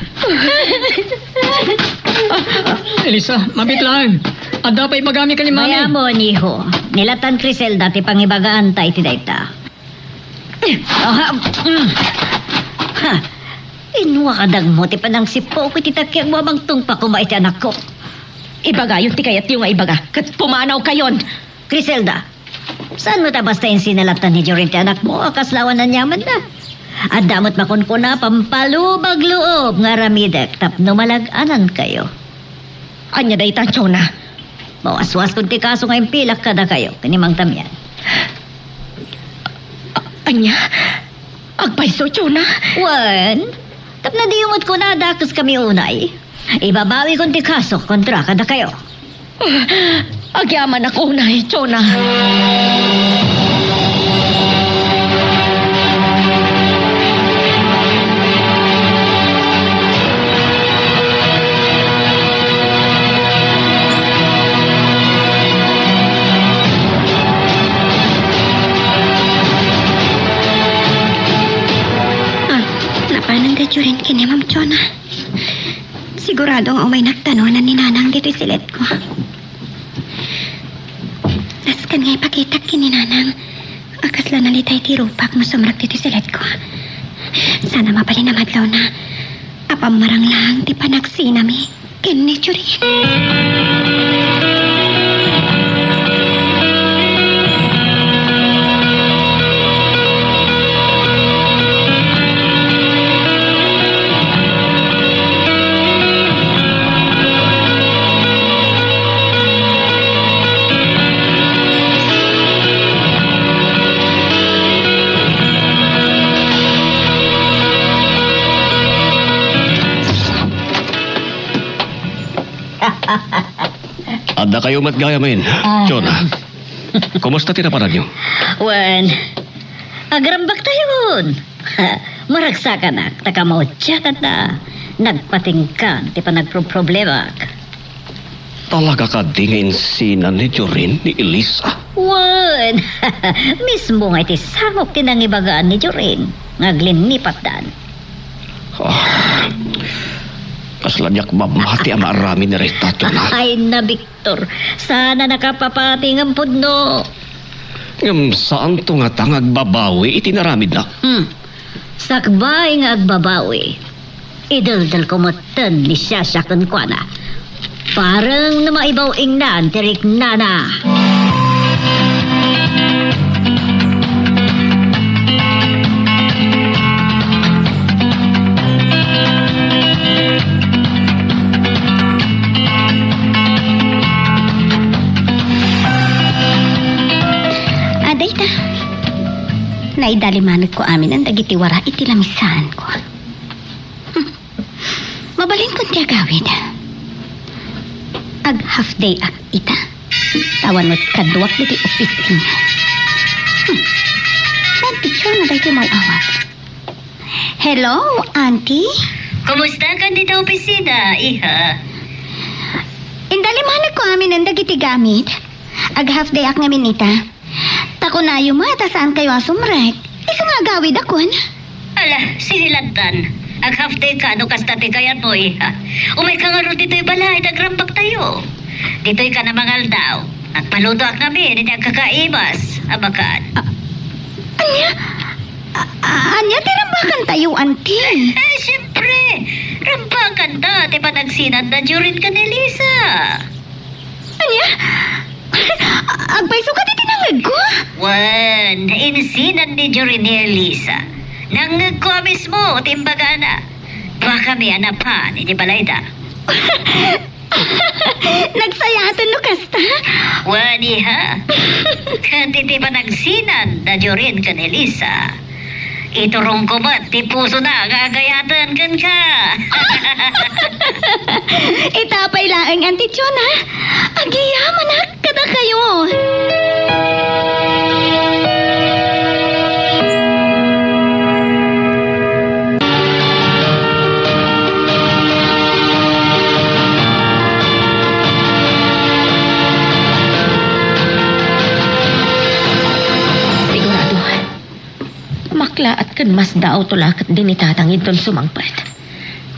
Elisa, mabiit laeng. Adda pay ibagami ken ni Mami. Mayamon, iho. Nilatan Criselda ti pangibagaanta iti dayta. Ah, mm. Ha. Inwakadagmo ti panangsipok iti takkiagmo a mangtungpa koma iti anakko. Ibagayon ti kayatyo nga ibaga, ket pumanawkayon. Criselda, saan met a basta insinalatan ni Jorin ti anakmo a kasla awan aniamanna? Adda met makunkuna pampalubag-loob nga aramidek tapno malag-anankayo. Ania dayta, Chona? Mawaswaskon ti kaso nga impilak kadakayo ken ni Mang Damian. A-, ania? Agpayso, Chona? Wen, tapno diyo met kuna a dakeskami unay. Ibabawikon ti kaso kontra kadakayo. Ah, agyamanak unay, Jonah. Ah, napanan daytoy rin ken ni Ma'am Jonah. Sigurado nga umay nagtanonan ni Nanang ditoy siletko. Nasken nga ipakitak ken ni Nanang a kasla nalitay ti rupak no sumrek ditoy siletko. Sana mabalin a madlawna a pammarang laeng ti panagsinami ken ni Jorin. Adda kayo met gayamen, Ah. Jonah. Kumusta ti napanagyo? Wen, agrambaktayon. Maragsakanak, ta kamaudiananna, nagpatingkan ti panagproproblemak. Talaga kadi nga insinan ni Jorin ni Elisa? Wen, mismo nga iti sangok ti nangibagaan ni Jorin nga aglinnipatdan. Ah, kasla diak mamati a maaramid ni Rita, Jonah. Ay, nabik- Tor, sana nakapapati ngem pudno. Ngem saanto ngata nga agbabawi iti naramidna? Hmm. Sakbay nga agbabawi, ideldelko metten ni Shasha kenkuana. Parang no maibaw-ingnan ti riknana. Adayta, naidalimanekko aminen dagiti wara iti lamisaanko. Hmm. Mabalinkon ti agawid. Ag-half day ak ita. Awan met kaduak ditoy opisina. Hmm. Saan ti Chona daytoy maawat? Hello, Auntie? Kumusta kan dita opisina, iha? Indalimanekko aminen dagiti gamit. Ag-half day ak ngamin ita. Ta kunayo met a saankayo a sumrek. Isu nga agawidakon. Ala, sinilattan. Ag-half day ka no kasta ti kayatmo, iha. Umayka ngarud ditoy balay, ta agrambaktayo. Ditoyka a mangaldaw. Agpalutoak ngamin iti agkakaimas a makan. A-, ania? A-, a-, ania ti rambakantayo, Auntie? Eh, siempre. Rambakanta ti panagsinanda Jorin ken Elisa. Ania? Agpayso kadi ti nangngegko? Wen, insinan ni Jorin ni Elisa. Nangngegko a mismo ti imbagana. Duakami a napan iti balayda. Nagsayaten no kasta? Wen, iha. Ket iti panagsinanda Jorin ken Elisa, iturongko met ti pusona nga agayaten kenka. Ita pay laeng, Auntie Chona. Agyamanak kadakayo. Sigurado, maklaat ken masdaawto la ketdi ni Tatang inton sumangpet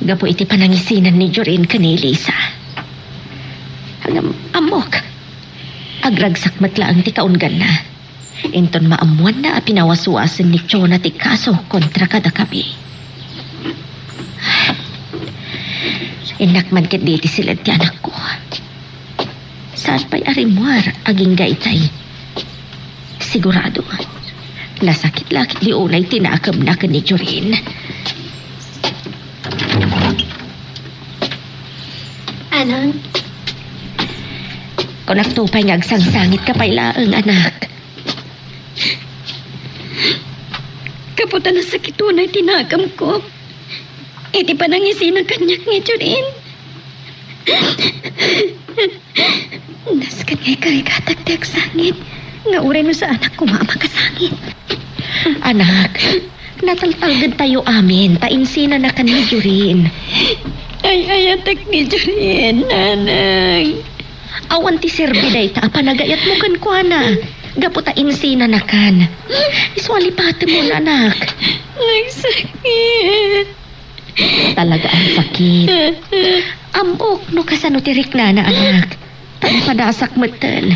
gapu iti panangisinan ni Jorin ken ni Elisa. Ngem ammok, agragsak met laeng ti kaungganna inton maammoanna a pinawaswasen ni Chona ti kaso kontra kadakami. Innak man ketdi iti siled ti anakko. Saan pay a rimmuar agingga itay? Sigurado, nasakit la ketdi unay ti nakemna ken ni Jorin. Anang? Kunakto pay nga agsangsangitka pay laeng, anak. Gapu ta nasakit unay ti nakemko iti panangisinak kaniak ni Jorin. Nasken nga ikarigatak ti agsangit, nga uray no saanak koma a makasangit. Anak, nataltalgedtayo amin ta insinanakan ni Jorin. Ay-ayatek ni Jorin, nanang. Awan ti serbi dayta a panagayatmo kenkuana, gapu ta insinanakan. Isu a lipatemon, anak. Agsakit. Talaga a sakit. Ammok no kasano ti riknana, anak. Ta napadasak metten.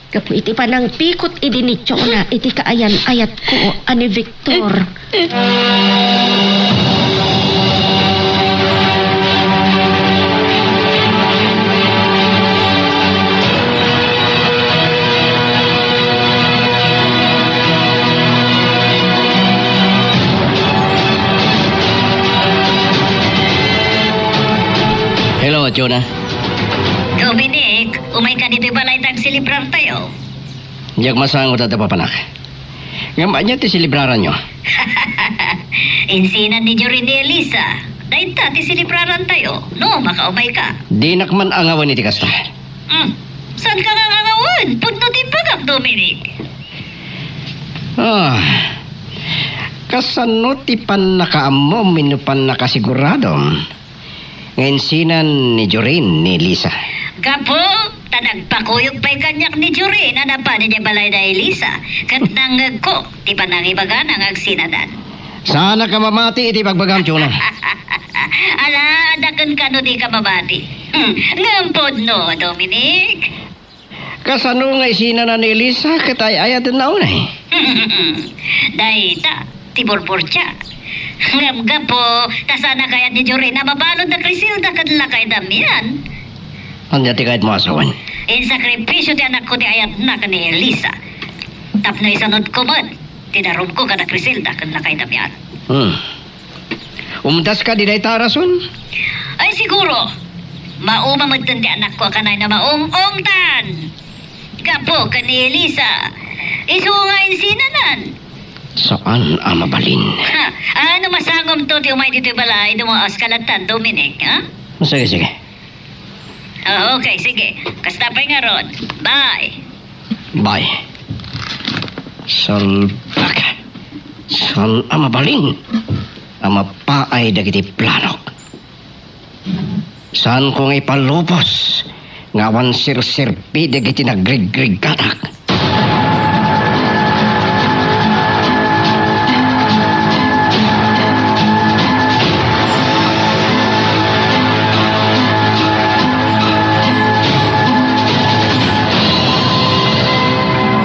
Gapu iti panangpikot idi ni Jonah iti kaayan-ayatko a ni Victor. Hello, Jonah. Dominic, umayka ditoy balay ta agselebrartayo. Diak masango ta papanak. Ngem ania ti selebraranyo? Insinan ni Jorin ni Elisa. Dayta ti selebrarantayo. No, makaumayka. Dinak man angawen iti kasta. Hmm. Saanka nga angawen? Pudno ti bagak, Dominic. Ah, kasano ti pannakaammom wenno pannakasiguradom nga insinan ni Jorin ni Elisa? Gapu ta nagpakuyog pay kaniak ni Jorin a napan idiay balay da Elisa, ket nangngegko ti panangibagana nga agsinadan. Saanak a mamati iti ibagbagam, Jonah. Ala, adda kenka no dika mamati. Hmm, ngem pudno, Dominic. Kasano nga isinana ni Elisa ket ay-ayatenna unay? Dayta ti burburtia. Ngem gapu ta saan a kayat ni Jorin a mabalud da Criselda ken lakay Damian. Ania ti kayatmo a sawen? Insakripisio ti anakko ti ayatna ken ni Elisa. Tapno isanudko met ti darumko kada Criselda ken lakay Damian. Hmm. Umdaska di dayta a rason? Ay, siguro. Mauma metten ti anakko a kanayna maung-ungtan. Gapu ken ni Elisa, isu nga insinanan. Saan a mabalin. Ha, ano masangomto ti umay ditoy balay, dumaas ka lattan, Dominic, ha? Sige, sige. Ah, okay, sige. Kasta pay ngarud. Bye. Bye. Salbag. Saan a mabalin a mapaay dagiti planok. Saanko nga ipalubos nga awan serserbi dagiti nagrigrigatak.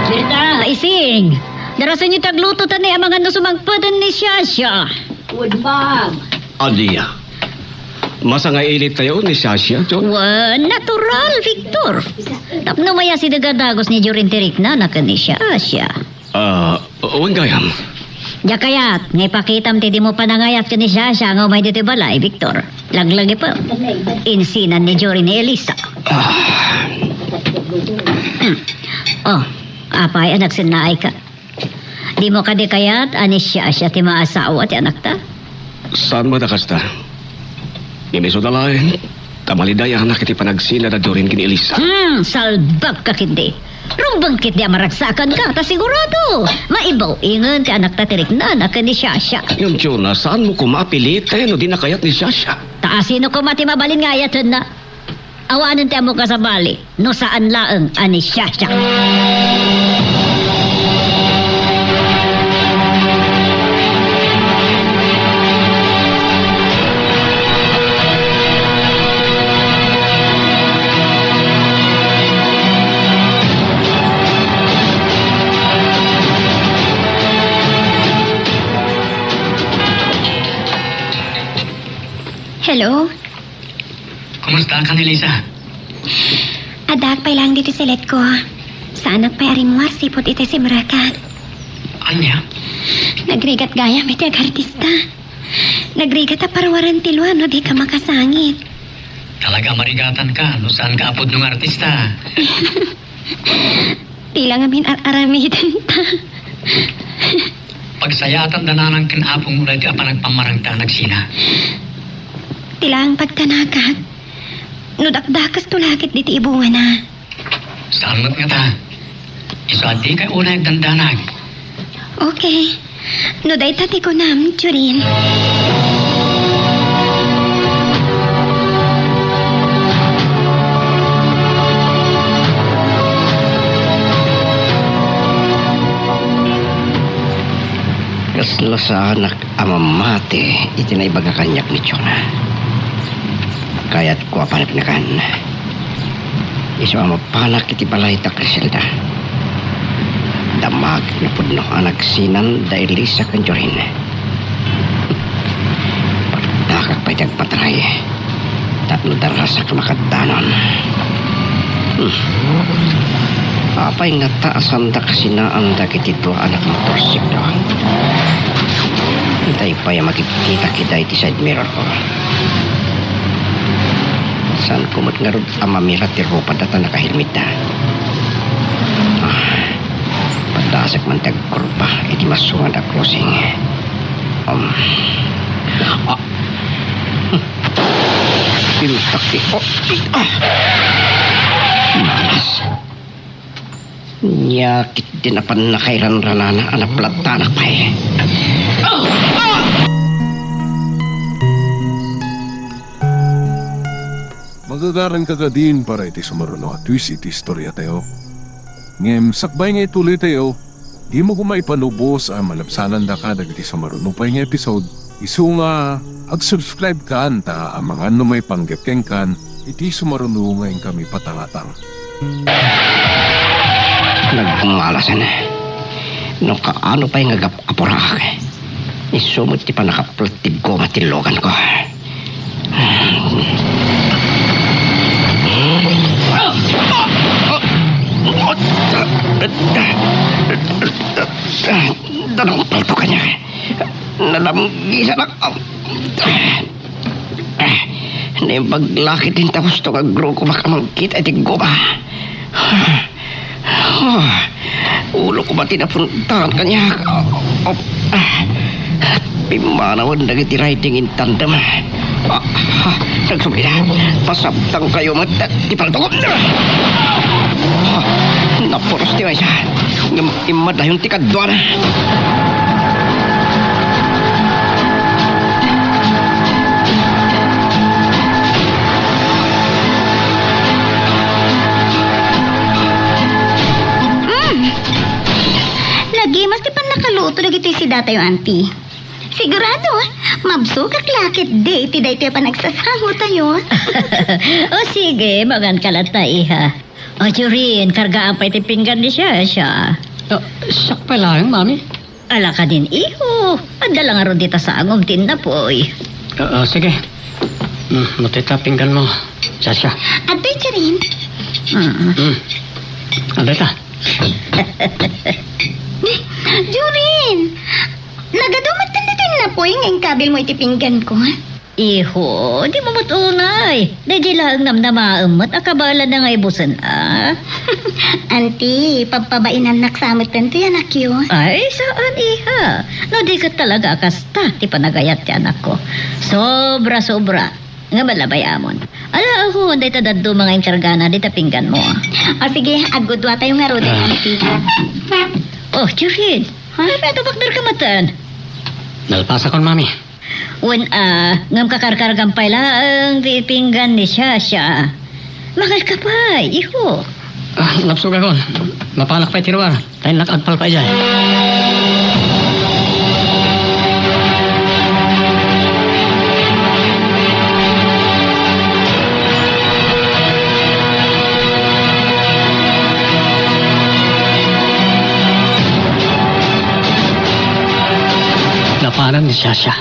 Berta, Ising! Darasenyo ti agluto ta ni amangan no sumangpeten ni Shasha. Wen, ma'am. Ania? Masangailit tayo ni Shasha, John? Wen, natural, Victor. Tapno mayat idi nga dagus ni Jorin ti riknana ken ni Shasha. Ah, wen gayam. Diak kayat nga ipakitam ti dimo panangayat ken ni Shasha nga umay ditoy balay, Victor. Laglagipem. Insinan ni Jorin ni Elisa. Ah. Hmm. Oh, apay a nagsennaayka? Dimo kadi kayat a ni Shasha ti maasawa ti anakta? Saan met a kasta? Ngem isuda laeng ta malidayanak iti panagsina da Jorin ken ni Elisa. Hmm, salbagka ketdi. Rumbeng ketdi a maragsakanka, ta sigurado, maibaw-ingen ti anakta ti riknana ken ni Shasha. Ngem, Jonah, saanmo koma a piliten no di na kayat ni Shasha? Ta asino koma ti mabalin nga ayatenna? Awanen ti ammok a sabali no saan laeng a ni Shasha. Hello? Kumusta ka ni Lisa? Addaak pay laeng ditoy seletko. Saanak pay a rimmuar sipud iti simrekak. Ania? Nagrigat gayam iti agartista. Nagrigat a paruaren ti lua no dika makasangit. Talaga a marigatanka no saanka a pudno nga artista. Ti la ngamin ar-aramidenta. Pagsayaatanda nanang ken Apong Uray ti apan agpammarangta a nagsina. Ti laeng pagtanakak, No dakdakesto la ket ditoy ibungana. Saan met ngata? Isu a dikay unay agdandanag. Okay. No dayta ti kunam, Jorin. Kasla saanak a mamati iti naibaga kaniak ni Chona. Kayatko a paneknekan. Isu a mapanak iti balay da Criselda. Damagek no pudno a nagsinan da Elisa ken Jorin. Pardakak pay ti agpataray tapno darasak a makaddanon. Hmm. Apay ngata a saanda kasinaan dagiti dua a nakamotorsiklo? Dayta pay a makitkitak ida iti side mirror ko. Saanko met ngarud a mamilat ti rupada ta nakahelmetta. Ah, padasek man ti agkurba iti masungad a crossing. Um. Ah. Pintak ti, oh, ah. Malas. Nia ketdi napan nakairanranana a naplattanak pay. Magagaranka kadin para iti sumaruno a twist iti istoriatayo. Ngem sakbay nga ituloytayo, dimo koma ipalubos a malabsanandaka dagiti sumaruno pay nga episode. Isu nga ag-subscribe kan ta amangan no maipanggep kenkan iti sumaruno nga inkami patangatang. Nagmalasen. No kaano pay nga agap-apuraak, isu met ti pannakaplat ti goma ti luganko. Danong palto kaniak. Nadamgisanak. Naimbag la ketdin ta husto nga agrukomak a mangkita iti goma. Ulo koma ti napuntaan kaniak. Pimmanawen dagiti riding in tandem. Ah, ah, nagsubli na. Pasabtangkayo met ti paltokon. Ah, napuros ti maysa. Ngem immadayon ti kaduana. Mm. Nagimas ti pannakaluto dagitoy sidatayo, Auntie. Sigurado, mabsogak la ketdi iti daytoy a panagsasangotayo. O sige, manganka latta, iha. O, Jorin, kargaan pay ti pinggan ni Shasha. Ah, siak pay laeng, Mami. Ala kadin, iho. Adda la ngarud dita sangom ti innapoy. Ah, ah, sige. Mm, no dayta pingganmo, Shasha. Adtoy, Jorin. Mm. Mm. Adda ita. Jorin! Nagadu met ditoy innapoy nga inkabilmo iti pingganko, ha? Iho, dimo met unay. Daydiay laeng namnamaem met a kabaelanna nga ibusen, a? Auntie, pabpabainannak sa met daytoy anakyo. Ay, saan, iha. No di ket talaga a kasta ti panagayat ti anakko. Sobra-sobra. Nga malabay amon. Ala, ahon, dayta dadduma nga inkargana dita pingganmo. O, sige, agguduatayo ngaruden, Ah. Auntie. O, Jorin. Ha? Ay, may tubakder ka matan. Nalpasakon, Mami. Wen, a, ngem kakarkargam pay laeng ti pinggan ni Shasha. Mangan ka pay, iho. Ah, nabsogakon. Mapanak pay ti ruar. Tayennak agpalpay idiay. Napanan ni Shasha.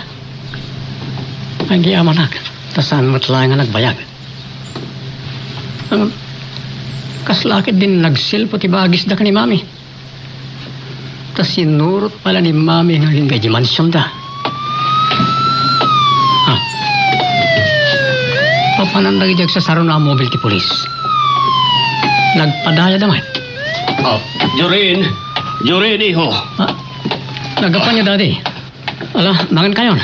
Agyamanak, ta saan met laeng a nagbayag. Ngem, kasla ketdin nagsilpo ti bagisda ken ni Mami. Ta sinurot pay la ni Mami nga agingga idiay mansionda. Ah. Papananda idiay agsasaruna a mobil ti pulis. Nagpadayada met. Ah, Jorin! Jorin, iho! Ah, naggapuan, Daddy. Ala, mangan kayon.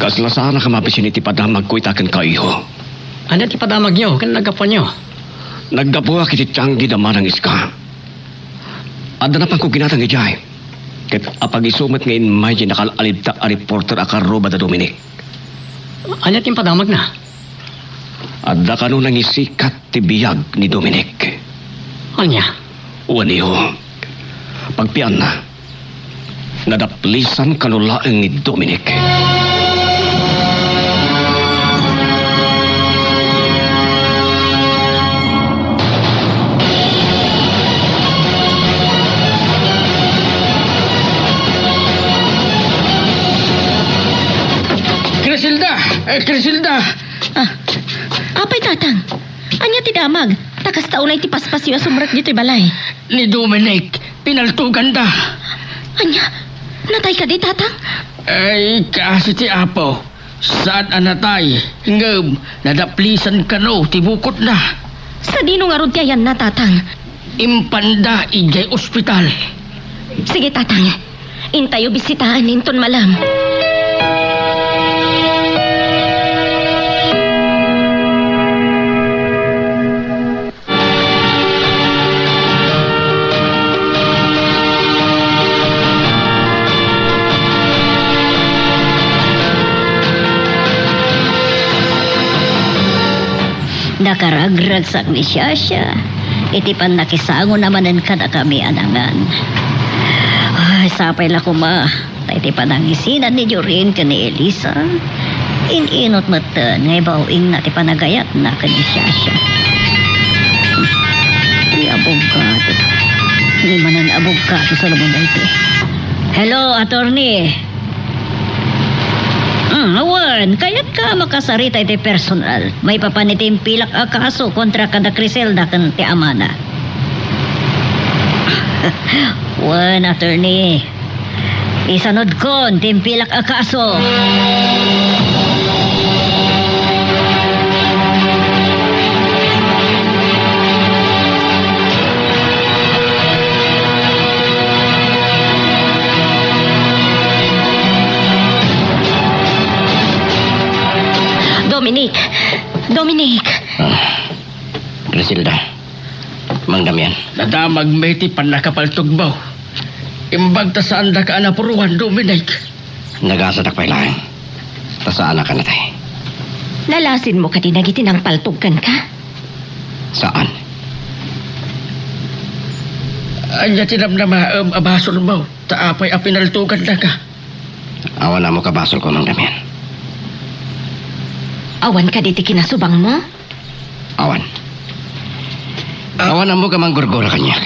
Kasla saanak a mabisin iti padamagko ita kenka, iho. Ania ti padamagyo ken naggapuanyo? Naggapuak iti tianggi da Manang Iska. Adda napanko ginatang idiay. Ket apag-isu met nga immay ti nakal-alibtak a reporter a karruba da Dominic. Ania ti impadamagna? Adda kano nangisikat ti biag ni Dominic. Ania? Wen, iho. Pagpianna, nadaplisan kano laeng ni Dominic. Criselda! Eh, Criselda! Ah, apay, Tatang? Ania ti damag? Ta kasta unay ti paspasyo a sumrek ditoy balay. Ni Dominic, pinaltoganda. Ania? Natay kadi, Tatang? Ay, kaasi ti Apo. Saan a natay, ngem nadaplisan kano ti bukodna. Sadino ngarud ti ayanna, Tatang? Impanda idiay ospital. Sige, Tatang. Intayo bisitaen inton malem. Nakaragragsak ni Shasha iti pannakisangona manen kadakami a nangan. Ay, sapay la koma ta iti panangisinan ni Jorin ken ni Elisa, in-inut metten nga ibaw-ingna ti panagayatna ken ni Shasha. Ti abogado. Ni manen abogado, Solomon, daytoy. Hello, attorney. Mm, wen, kayatka a makasarita iti personal maipapan iti impilak a kaso kontra kada Criselda ken ti amana? Wen, attorney. Isanudkon ti impilak a kaso. Dominic! Dominic! Ah, Criselda. Mang Damian. Nadamagmi ti pannakapaltogmo. Imbag ta saandaka a napuruan, Dominic. Nagasadak pay laeng. Ta saanak a natay. Nalasinmo kadi dagiti nangpaltog kenka? Saan. Ania ti namnamaem a basolmo? Ta apay a pinaltogandaka? Awan ammok a basolko, Mang Damian. Awan kadi ti kinasubangmo? Awan. Ah. Awan ammok a manggurgura kaniak.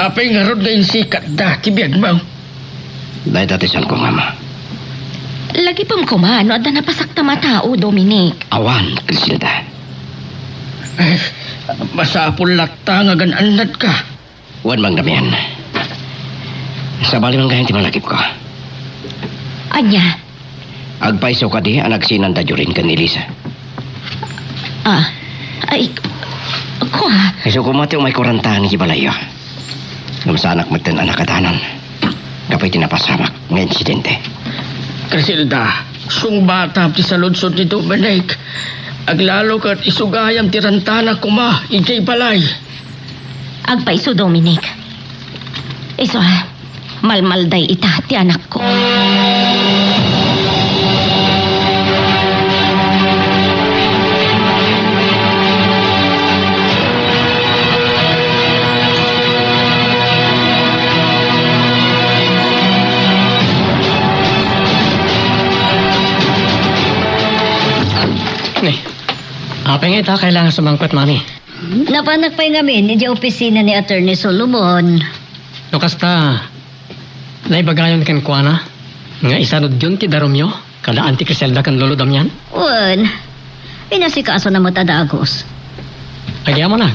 Apay ngarud nga insikatda ti biagmo? Dayta ti saanko nga ammo. Lagipem koma no adda napasaktam a tao, Dominic. Awan, Criselda. Ay, masapul latta nga agan-annadka. Wen, Mang Damian. Sabali man gayam ti panagipko. Ania? Agpayso kadi a nagsinanda Jorin ken Elisa? Ah, ay, kua. Isu koma ti umayko rantaen iti balayyo. Ngem saanak metten a nakadanon gapu iti napasamak nga insidente. Criselda, sungbatam ti saludsod ni Dominic. Aglalo ket isu gayam ti rantana koma idiay balay. Agpayso, Dominic. Isu a, malmalday ita ti anakko. Ni, apay nga ita kailangan sumangpet, Mami? Napanak pay ngamin idiay opisina ni Attorney Solomon. No kasta, naibagayon kenkuana nga isanudyon ti darumyo kada Auntie Criselda ken Lolo Damian? Wen, inasikasona met a dagus. Agyamanak,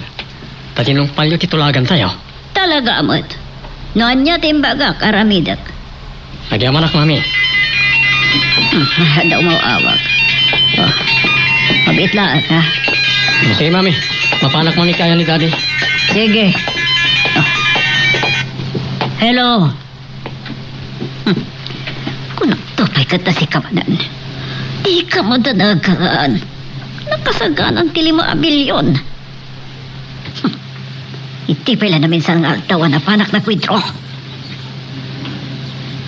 ta tinungpalyo ti tulagantayo. Talaga met. No ania ti imbagak, aramidek. Agyamanak, Mami. Hmm, adda umaw-awag. Oh. Mabiit laeng, ha? Sige, Mami. Mapanak, Mami, kaya ni Daddy. Sige. Oh. Hello. Hmm. Kunakto pay ket ta sika manen. Dika madanagan. Nakasaganan ti lima a milyon. Iti pay la naminsan nga aldaw a napanak na Pedro.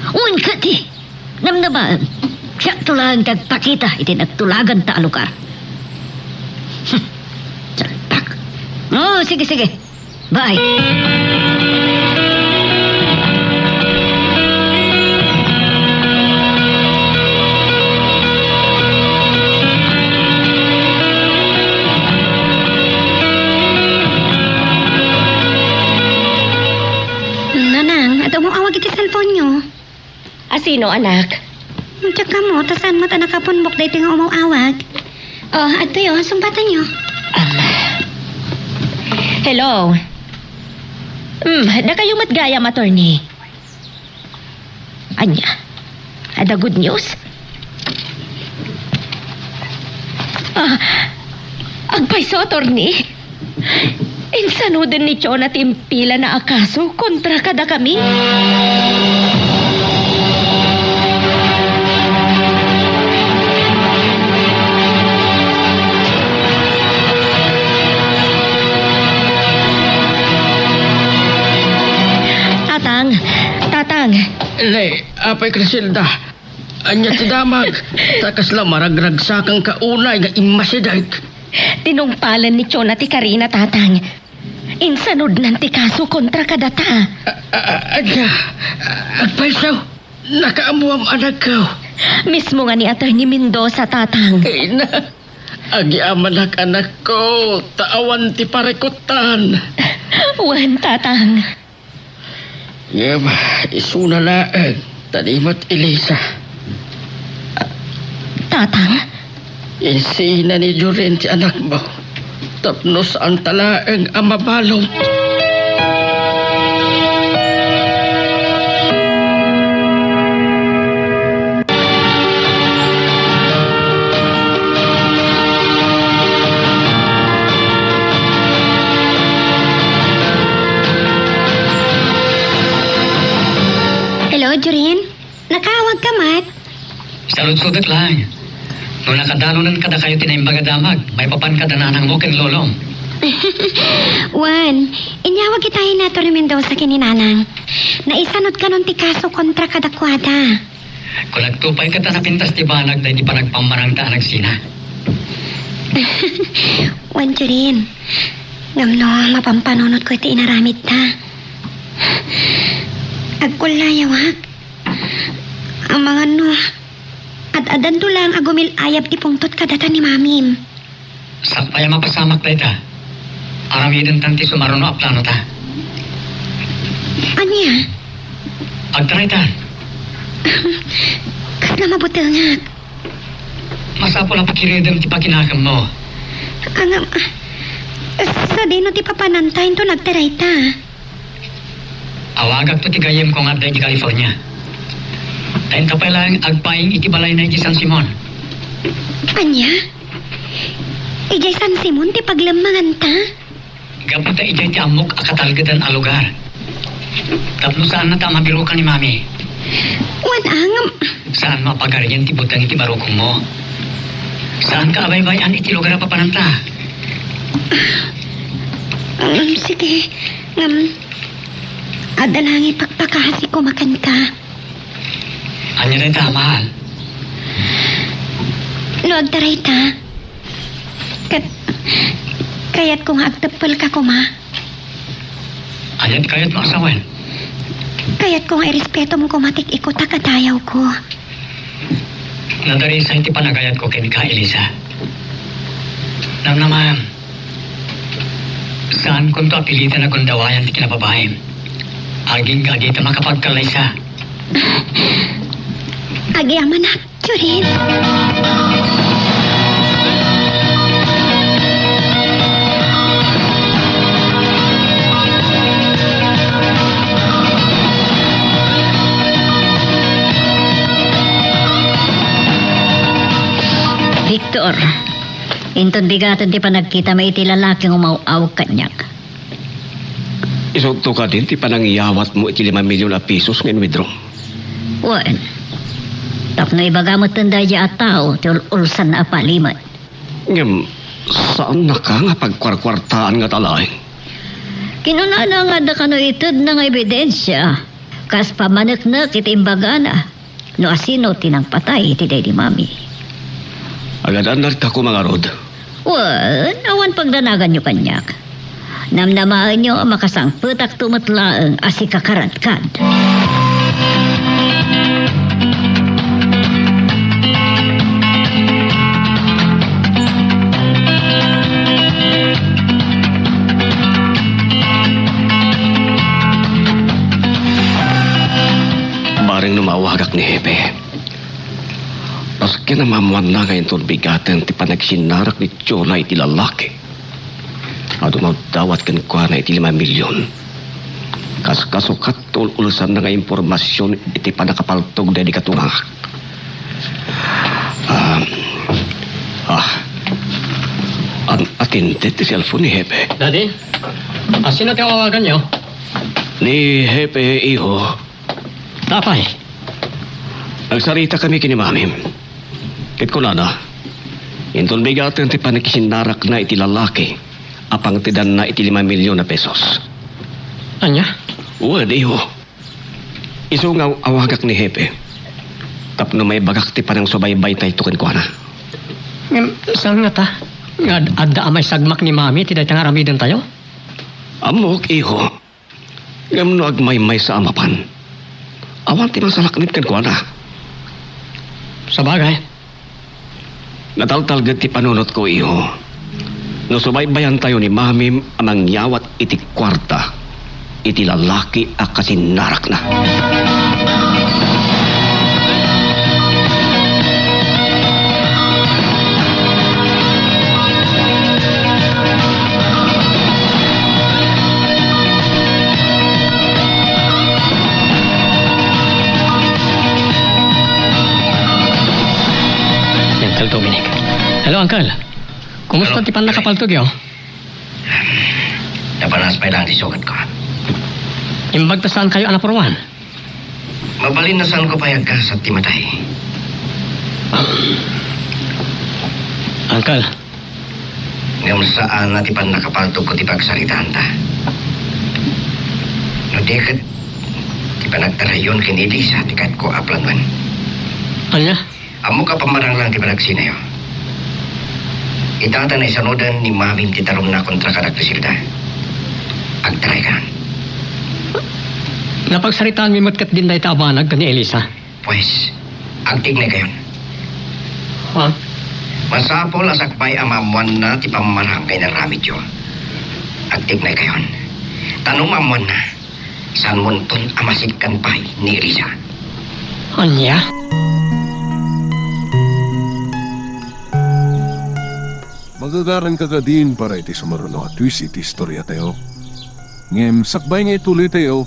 Wen kadi, namnamaem, siakto laeng ti agpakita iti nagtulaganta a lugar. Salpak. Oh, sige, sige. Bye. Nanang, adda umaw-awag iti cellphone-yo. A sino, anak? Diak ammo, ta saan met a nakapunbok daytoy nga umaw-awag. Oh, adtoyo, sungbatanyo. Um, hello. Hmm, dakayo met gayam, attorney. Ania? Adda good news? Ah, agpayso, attorney. Insanoden ni Chona ti impilana a kaso kontra kadakami. Tatang, tatang. Ne, Apay Criselda, ania ti damag? Ta kasla maragragsakanka unay nga immasideg. Tinungpalen ni Chona ti karina, tatang. Insanudnan ti kaso kontra kadata. A-, a-, a-, ania? Agpayso? Nakaammoam, anakko. Mismo nga ni Attorney Mendoza, tatang. Ay na. Agyamanak, anakko, ta awan ti parikutan. Wen, tatang. Ngem isuna laeng, ta di met Elisa. Tatang? Insina ni Jorin ti anakmo tapno saanta laeng a mabalud. Hello, Jorin? Nakaawagka met? Saludsodek laeng. No nakadalonen kadakayo ti naimbag a damag, maipapan kada nanangmo ken lolom. Wen, inyawag itayo ni Attorney Mendoza ken ni Nanang. Naisanudkanon ti kaso kontra kadakuada. Kunakto pay ket a napintas ti banag daydi panagpammanangta a nagsina. Wen, Jorin, ngem no mapampanunotko iti inaramidta, agkullayawak. Amangan no, ad-adanto laeng a gumil-ayab ti pungtot kadata ni Mamim. Sakbay a mapasamak dayta, aramidentan ti sumaruno a planota. Ania? Agtaraytan. Kasla mabutengak. Masapul a pakiredem ti pakinakemmo. Ngem, sadino ti papananta inton agtarayta? Awagakto ti gayyemko nga adda iti California. Ta inta pay laeng agpaing iti balayna iti San Simon. Ania? Idiay San Simon ti paglemmenganta? Gapu ta idiay ti ammok a katalgedan a lugar. Tapno saannata a mabirukan ni Mami. Wen, ngem. Saanmo a pagarian ti buteng iti barukongmo. Saanka a baybay-an iti lugar a papananta. Ngem, sige. Ngem, adda laeng ipakpakasi koma kenka. Ania dayta, mahal? No agtarayta, ket kayatko nga agteppelka koma. Ania ti kayatmo a sawen? Kayatko nga irespetom koma ti ikot a kadayawko. Nadarisay ti panagayatko kenka, Elisa. Namnamaem, saankonto a piliten a gundawayan ti kinababaim. Agingga a dita makapagkallaysa. Agyamanak, Jorin. Victor, inton bigaten ti panagkitam iti lalaki nga umaw-awag kaniak. Isutto kadin ti panangiyawatmo iti lima milyon a pesos nga in-withdraw? Wen, Tapno ibaga metten daydiay a tao ti ul-ulsanna a palimed. Ngem, saannaka nga pagkuarkuartaan ngata laeng? Kinunana nga adda kano itedna nga ebidensia, kas pammaneknek iti imbagana, no asino ti nangpatay iti daydi mami. Agad-annadkak koma ngarud. Wen, awan pagdanaganyo kaniak. Namnamaenyo a makasangpetakto met laeng a sikakaradkad. Bareng no maawagak ni Hepe. Maski a maammuanna nga inton bigaten ti panagsinnarak ni Tiona iti lalaki a dumawdawat kenkuana iti lima a milyon. Kas kasukat ti ul-ulsanna nga impormasion iti pannakapaltog daydi katungangak. Ah, ah, an-, atindi ti cellphone ni Hepe. Daddy, asino ti awaganyo? Ni Hepe, iho. Apay? Nagsaritakami ken ni Mamim. Ket kunana, inton bigaten ti panagsinnarakna iti lalaki a pangtedanna iti lima milyon a pesos. Ania? Wen, iho. Isu nga awagak ni Hepe tapno maibagak ti panangsubaybaytayto kenkuana. Ngem saan ngata nga ad-, adda a maisagmak ni Mami iti dayta nga aramidentayo? Ammok, iho. Ngem no agmaymaysa a mapan, awan ti masalaknib kenkuana. Sabagay. Nataltalged ti panunotko, iho. No subaybayantayo ni Mamim a mangyawat iti kuarta iti lalaki a kasinnarakna. Ni Uncle Dominic. Hello, Uncle. Kumusta ti pannakapaltogyo? Napanas pay laeng ti sugatko. Imbag ta saankayo a napuruan? Mabalin a saanko pay agkasat ti matay. Uncle. Ngem saan a ti pannakapaltogko ti pagsaritaanta. No di ket ti panagtarayon ken ni Elisa ti kayatko a planoen. Ania? Ammok a pammarang laeng ti panagsinayo. Ita ta naisanoden ni Mamim ti tarumna kontra kada Criselda. Agtaraykayon. Napagsaritaanmi met ketdin dayta a banag ken ni Elisa. Pues, agtignaykayon. Ha? Masapul a sakbay a maammoanna ti pammarang nga inaramidyo. Agtignaykayon. Ta no maammoanna, saanmonton a masidkan pay ni Elisa. Ania? Magagaranka kadin para iti sumaruno a twist iti istoriatayo. Ngem sakbay nga ituloytayo,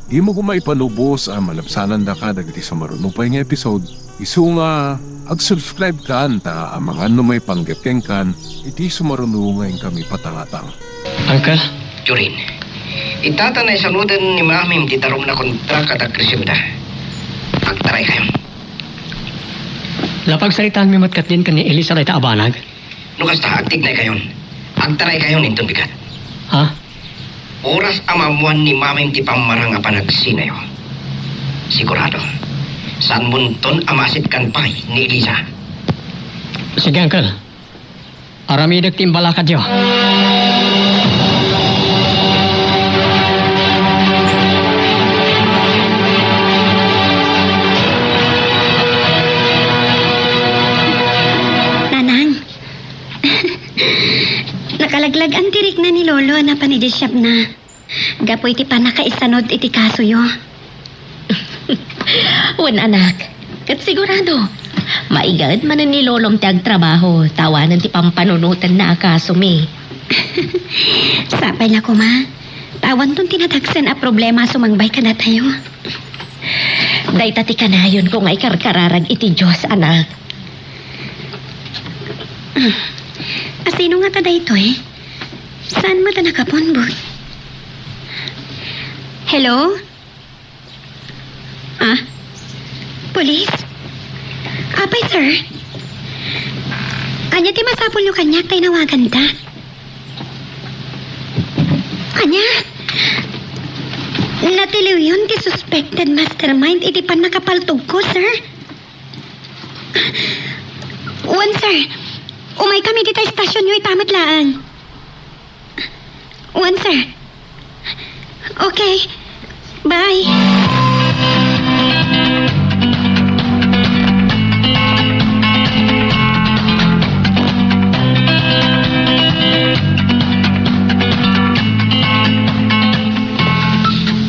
dimo koma ipalubos a malabsanandaka dagiti sumaruno pay nga episode. Isu nga ag-subscribe kan ta amangan no maipanggep kenkan iti sumaruno nga inkami patangatang. Uncle? Jorin, ita ta naisanoden ni Mamim ti tarumna kontra kada Criselda. Agtaraykayon. Napagsaritaanmi met ketdin ken ni Elisa dayta a banag? No kasta, agtignaykayon. Agtaraykayon inton bigat. Ha? Oras a maammoan ni Mamim ti pammarang a panagsinayo, sigurado, saanmonton a masidkan pay ni Elisa. Sige, Uncle. Aramidek ti imbalakadyo. Nanang, nakalaglag-an ti rikna ni Lolo a napan idiay shopna gapu iti pannakaisanod iti kasoyo. Wen, anak, ket sigurado, maigaed manen ni Lolom ti agtrabaho ta awanen ti pampanunotenna a kasomi. Sapay la koma, ta awanton ti nadagsen a problema a sumangbay kadatayo. Dayta ti kanayonko nga ikarkararag iti Dios, anak. Asino ngata daytoy? Saan met a nakapunbot? Hello? Ah? Pulis? Apay, sir? Ania ti masapulyo kaniak ta inawaganta? Ania? Natiliwyon ti suspected mastermind iti pannakapaltogko, sir? Wen, sir. Umaykami dita estasionyo ita met laeng. Wen, sir. Okay. Bye.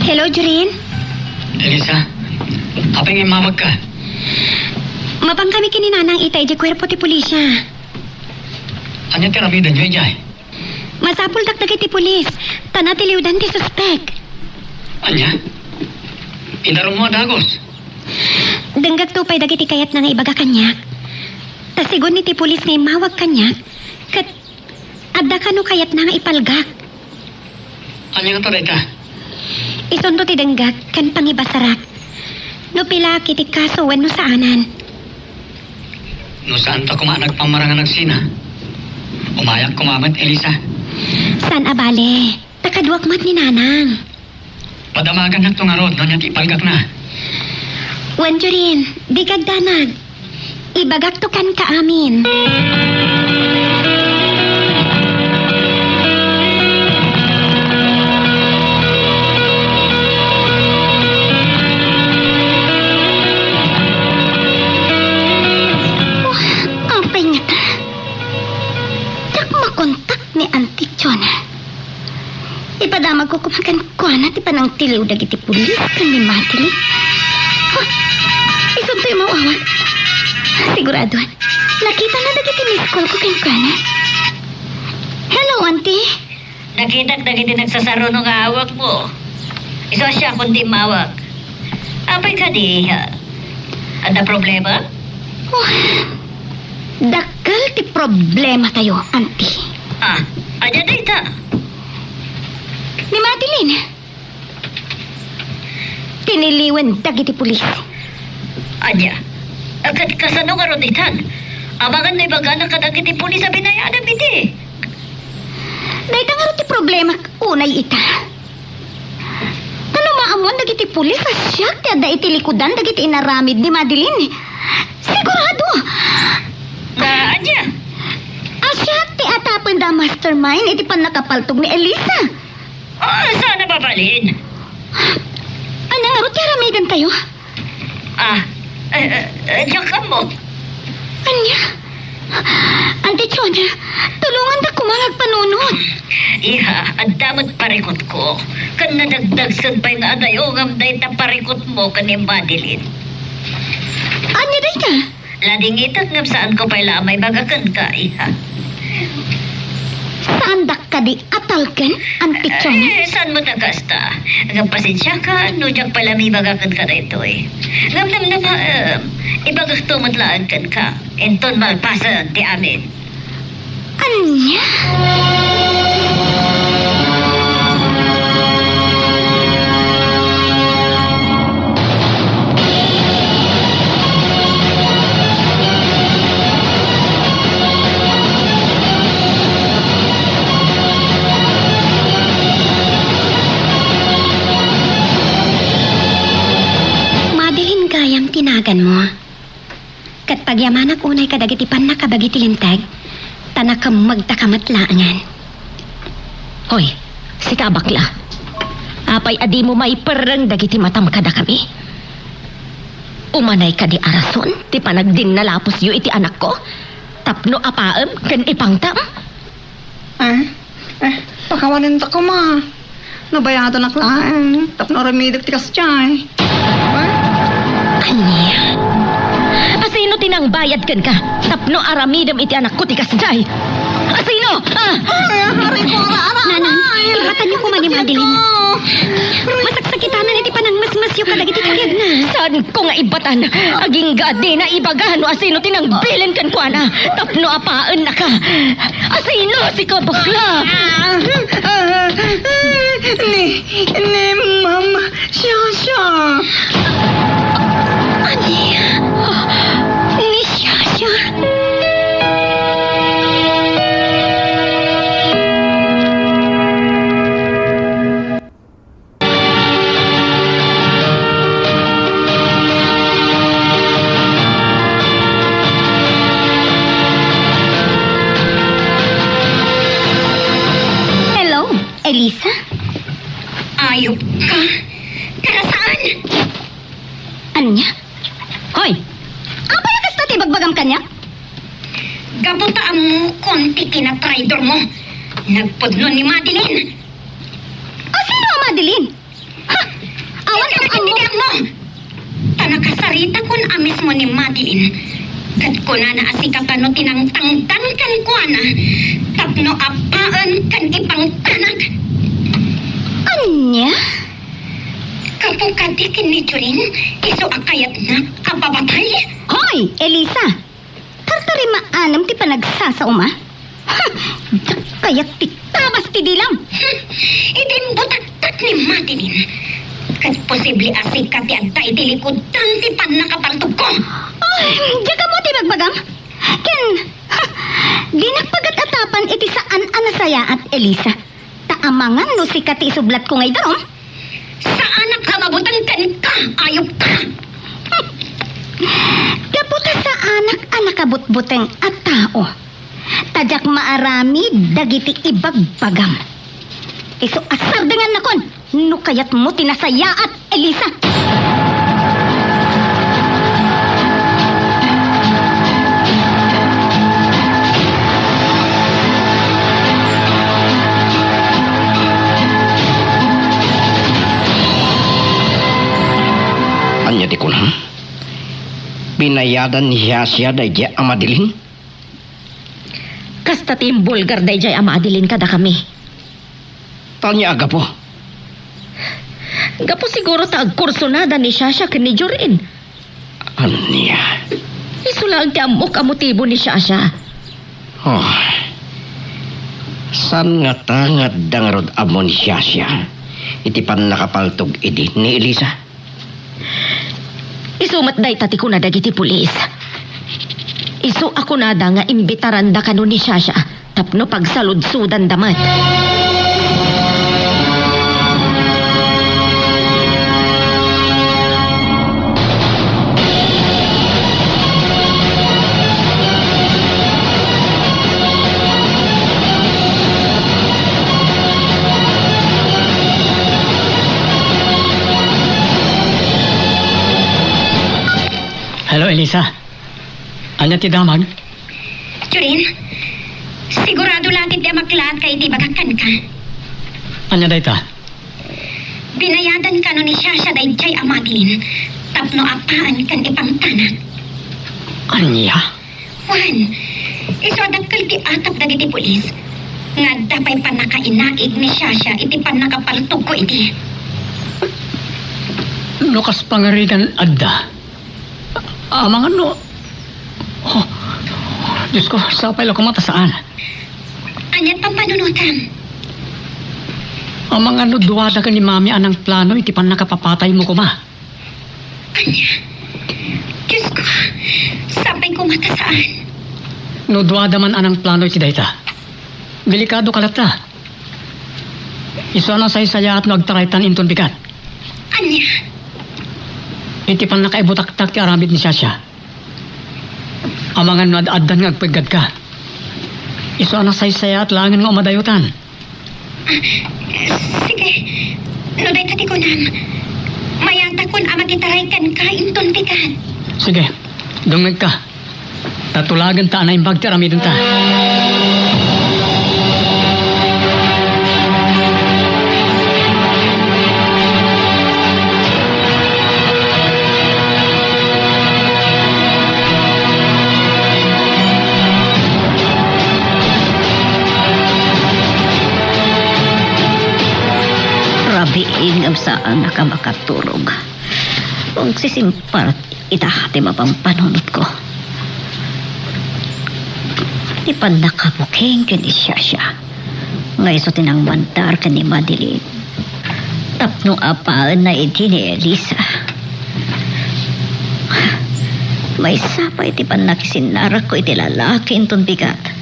Hello, Jorin. Elisa, apay nga immawagka? Mapangkami ken ni Nanang ita idiay kuerpo ti pulisya. Ania ti aramidenyo idiay? Masapuldak dagiti pulis, ta natiliwdan ti suspek. Ania? Inarummo a dagus? Denggakto pay dagiti kayatna nga ibaga kaniak. Ta segun iti pulis nga immawag kaniak, ket adda kano kayatna nga ipalgak. Ania ngato dayta? Isunto ti denggak ken pangibasarak. No pilak iti kaso wenno saanan. No saanta koma a nagpammarang a nagsina, umayak koma met, Elisa. Saan a bale, ta kaduak met ni Nanang. Padamagannakto ngarud no ania ti ipalgakna. Wen, Jorin, dika agdanag. Ibagakto kenka amin. Oh, apay ngata? Diak makontak ni Auntie Chona. Ipadamagko koma kenkuana ti panangtiliw dagiti pulis ken ni Madeline. Ha? Isuntoy mawawag. Sigurado. Nakitana dagiti miss call ko kenkuana. Hello, Auntie. Nakitak dagiti nagsasaruno nga awagmo. Isu a siak ti immawag. Apay kadi, iha? Adda problema? Oh, dakkel ti problematayo, Auntie. Ah, ania dayta? Ni Madeline. Tiniliwen dagiti pulis. Ania? Ket kasano ngarud itan? Amangan no ibagana kadagiti pulis a binay-adam iti. Dayta ngarud ti problema unay ita. Ta no maammuan dagiti pulis a siak ti adda iti likudan dagiti inaramid ni Madeline, sigurado. Nga ania? A siak ti atapenda a mastermind iti pannakapaltog ni Elisa. Ah, saan a mabalin? Ania ngarud ti aramidentayo? Ah, eh, eh, eh, diak ammo. Ania? Auntie Chona, tulongandak koma nga agpanunot. Iha, adda met parikutko. Ken nadagdagsen pay nga adayongam dayta parikutmo ken ni Madeline. Ania dayta? Ladingitek ngem saanko pay la a maibaga kenka, iha. Saandak kadi a talken, Auntie Chona? Eh, saan met a kasta? Ngem pasensiaka no diak pay la maibaga kenka daytoy. Ngem namnamaem, ibagakto met laeng kenka. Inton malpasen ti amin. Ania? Madeline gayam ti naganmo. Ket pagyamanak unay kadagiti pannakabagi ti linteg, ta nakemmegtaka met laengen. Hoy, sika a bakla. Apay a dimo maiperreng dagiti matam kadakami? Umanay kadi a rason ti panagdinnalapusyo iti anakko tapno apaem ken ipangtam? Eh, eh, pakawanenta koma. Nabayadanak laeng tapno aramidek ti kasdiay. Eh? Ania? Asino ti nangbayad kenka tapno aramidem iti anakko ti kasdiay? Asino? Ah! Ay, aray ko, ara, ara, Nanang, aray, ibatanyo koma ni Madeline. Masaksakitanan iti panangmesmesyo kadagiti kayatna. Saanko nga ibatan? Agingga a dina ibaga no asino ti nangbilin kenkuana tapno apaennaka. Asino sika, bakla? Ah, ah, ni, ni Ma'am Shasha. Ani? Ni Elisa? Ayop ka! Karasaan! Ania? Hoy! Apay a kasta ti ibagbagam kaniak? Gapu ta ammokon ti kinatraidormo. Nagpudno ni Madeline. O, sino a Madeline? Ha! Awan am-ammo. Iti ammo! Ta nakasaritakon a mismo ni Madeline. Ket kunana a sika kano ti nangtangtang kenkuana tapno apaen ken ipangtanak. Ania? Gapu kadi ken ni Jorin, isu a kayatna a pabatay? Hoy, Elisa! Karkarima anem ti panagsasaom, a? Ha! Diak kayat ti tabas ti dilam! Hmm, idi imbutaktak ni Madeline, ket posible a sika ti adda iti likudan ti pannakapaltogko. Ay, diak ammo ti ibagbagam. Ken, ha, dinak pagat-atapan iti saan a nasayaat, Elisa. Ta amangan no sika ti isublatko nga idarum. Saanak a mabuteng kenka, ayop ka! Gapu ta saanak a nakabutbuteng a tao, ta diak maaramid dagiti ibagbagam. Isu a sardengannakon no kayatmo ti nasayaat, Elisa! Ania ti kunam? Binayadan ni Shasha daydiay a Madeline? Kasta ti imbulgar daydiay a Madeline kadakami. Ta ania a gapu? Gapu siguro ta agkursunada ni Shasha ken ni Jorin. Ania? Isu laeng ti ammok a motibo ni Shasha. Oh. Saan ngata nga adda ngarud ammo ni Shasha iti pannakapaltog idi ni Elisa? Isu met dayta ti kuna dagiti pulis. Isu a kunada nga imbitaranda kano ni Shasha tapno pagsaludsodanda met. Hello, Elisa. Ania ti damag? Jorin, sigurado la ti amak laeng iti ibagak kenka. Ania dayta? Binayadan kano ni Shasha daydiay a Madeline tapno apaen ken ipangtanak. Ania? Wen, isu a dakkel ti atap dagiti pulis nga adda pay pannakainaig ni Shasha iti pannakapaltogko idi. No kas pangarigan adda, amangan no, oh, Diosko, sapay la koma ta saan. Ania ti pampanunotam? Amangan no duada ken ni Mami a nangplano iti pannakapapataymo koma. Ania? Diosko, sapay koma ta saan. No duada man a nangplano iti dayta, delikado ka latta. Isu a nasaysayaat no agtaraytan inton bigat. Ania? Iti pannakaibutaktak ti aramid ni Shasha. Amangan no ad-addan nga agpiggadka. Isu a nasaysayaat laengen nga umadayotan. Ah, sige. No dayta ti kunam, mayatakon a makitaray kenka inton bigat. Sige. Dumngegka. Ta tulagenta a naimbag ti aramidenta. Rabii ngem saanak a makaturog. Agsisimpar ita ti mapampanunotko. Ti pannakabuking ken ni Shasha nga isu ti nangmandar ken ni Madeline tapno apaenna idi ni Elisa. Maysa pay ti pannakisinarakko iti lalaki inton bigat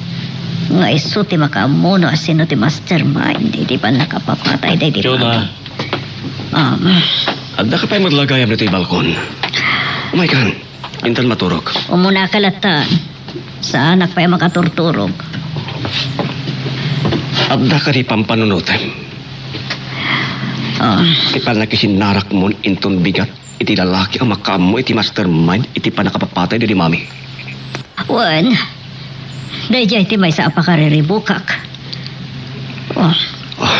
nga isu ti makaammo no asino ti mastermind iti pannakapapatay daydi Jonah. Mami. Um, Adda ka pay met la gayam ditoy balkon. Umaykan. Intan maturog. Umunaka latta. Saanak pay makaturturog. Adda kadi pampanunotem? Ah. Ti pannakisinnarakmon inton bigat iti lalaki a makaammo iti mastermind iti pannakapapatay daydi Mami. Wen, daydiay ti maysa a pakariribukak. Oh. Ah.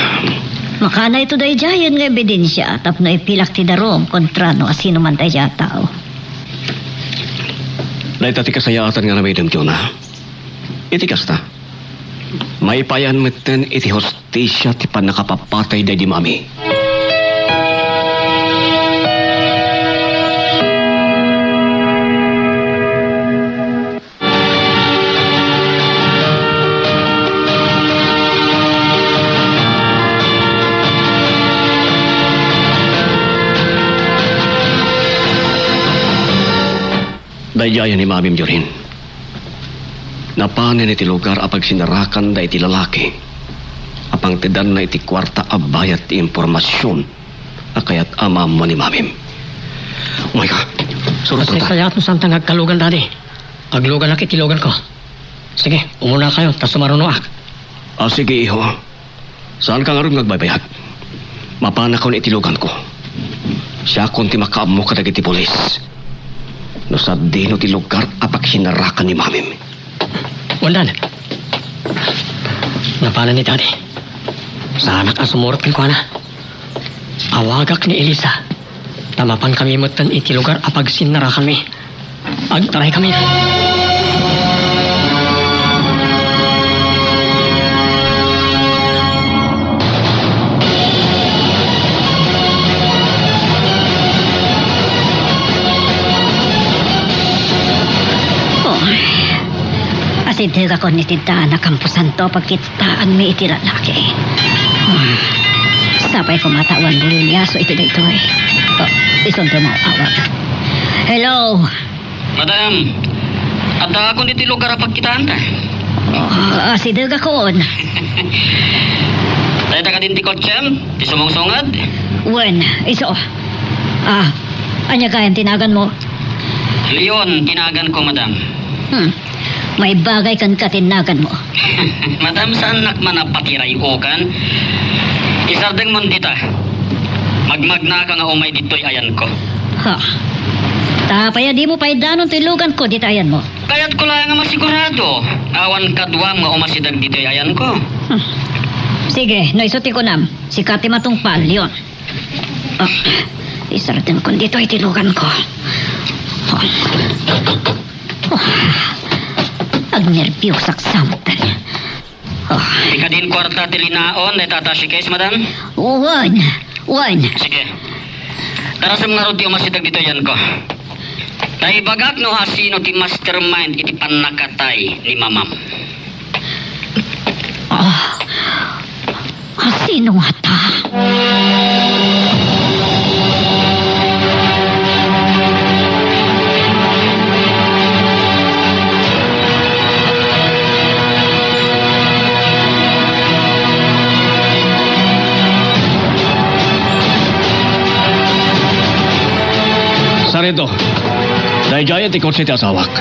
Makanayto daydiayen nga ebidensia tapno ipilak ti darum kontra no asino man daydiay a tao. Dayta ti kasayaatan nga aramidem, Jonah. Iti kasta, maipayan metten iti hustisia ti pannakapapatay daydi Mami. Daydiay ni Mamim Jorin. Napanen iti lugar a pagsinarakan daydi lalaki a pangtedanna iti kuarta a bayad ti impormasion a kayat a maammo ni Mamim. Umayka. Surot ka. Pasaysayaat no saan ta nga agkalugan, Daddy. Agluganak iti luganko. Sige, umunakayo, ta sumarunoak. Ah, sige, iho. Saanka ngarud nga agbaybayag. Mapanakon iti luganko. Siakon ti makaammo kadagiti pulis no sadino ti lugar a pagsinarakan ni Mamim. Wen, Dad. Napanen ni Daddy. Saanak a sumurot kenkuana. Awagak ni Elisa. Ta mapankami metten iti lugar a pagsinnarakanmi. Agtaraykami. Oh, asidegakon iti daan a kamposanto pagkit- taanmi iti lalaki. Hmm. Sapay koma ta awan bululiaso iti daytoy. Oh, isunto mo, awag. Hello? Madam, addaakon iti lugar a pagkitaanta. Oh, asidegakon. Dayta kadin ti kotsem? Ti sumungsungad? Wen, isu. Ah, ania gayam ti naganmo? Leon ti naganko, madam. Hmm. Maibagay kenka ti naganmo. Madam, saannak man a patiray-okan. Isardengmon dita. Magmagnaka nga umay ditoy ayanko. Ha? Ta apay a dimo pay danon toy luganko dita ayanmo? Kayatko laeng a masigurado. Awan kaduam nga umasideg ditoy ayanko. Hmm. Sige, no isu ti kunam, sika ti matungpal, Leon. Ah, isardengkon ditoy ti luganko. Oh. Oh. Agnerbiusak samten. Oh. Ikadin kuarta ti linaon, dayta attache case, madam? Wen, wen. Sige. Darasem ngarud ti umasideg ditoy ayanko. Ta ibagak no asino ti mastermind iti pannakatay ni mamam. Ah, asino ngata? Sarento, daydiay ti kotse ti asawak.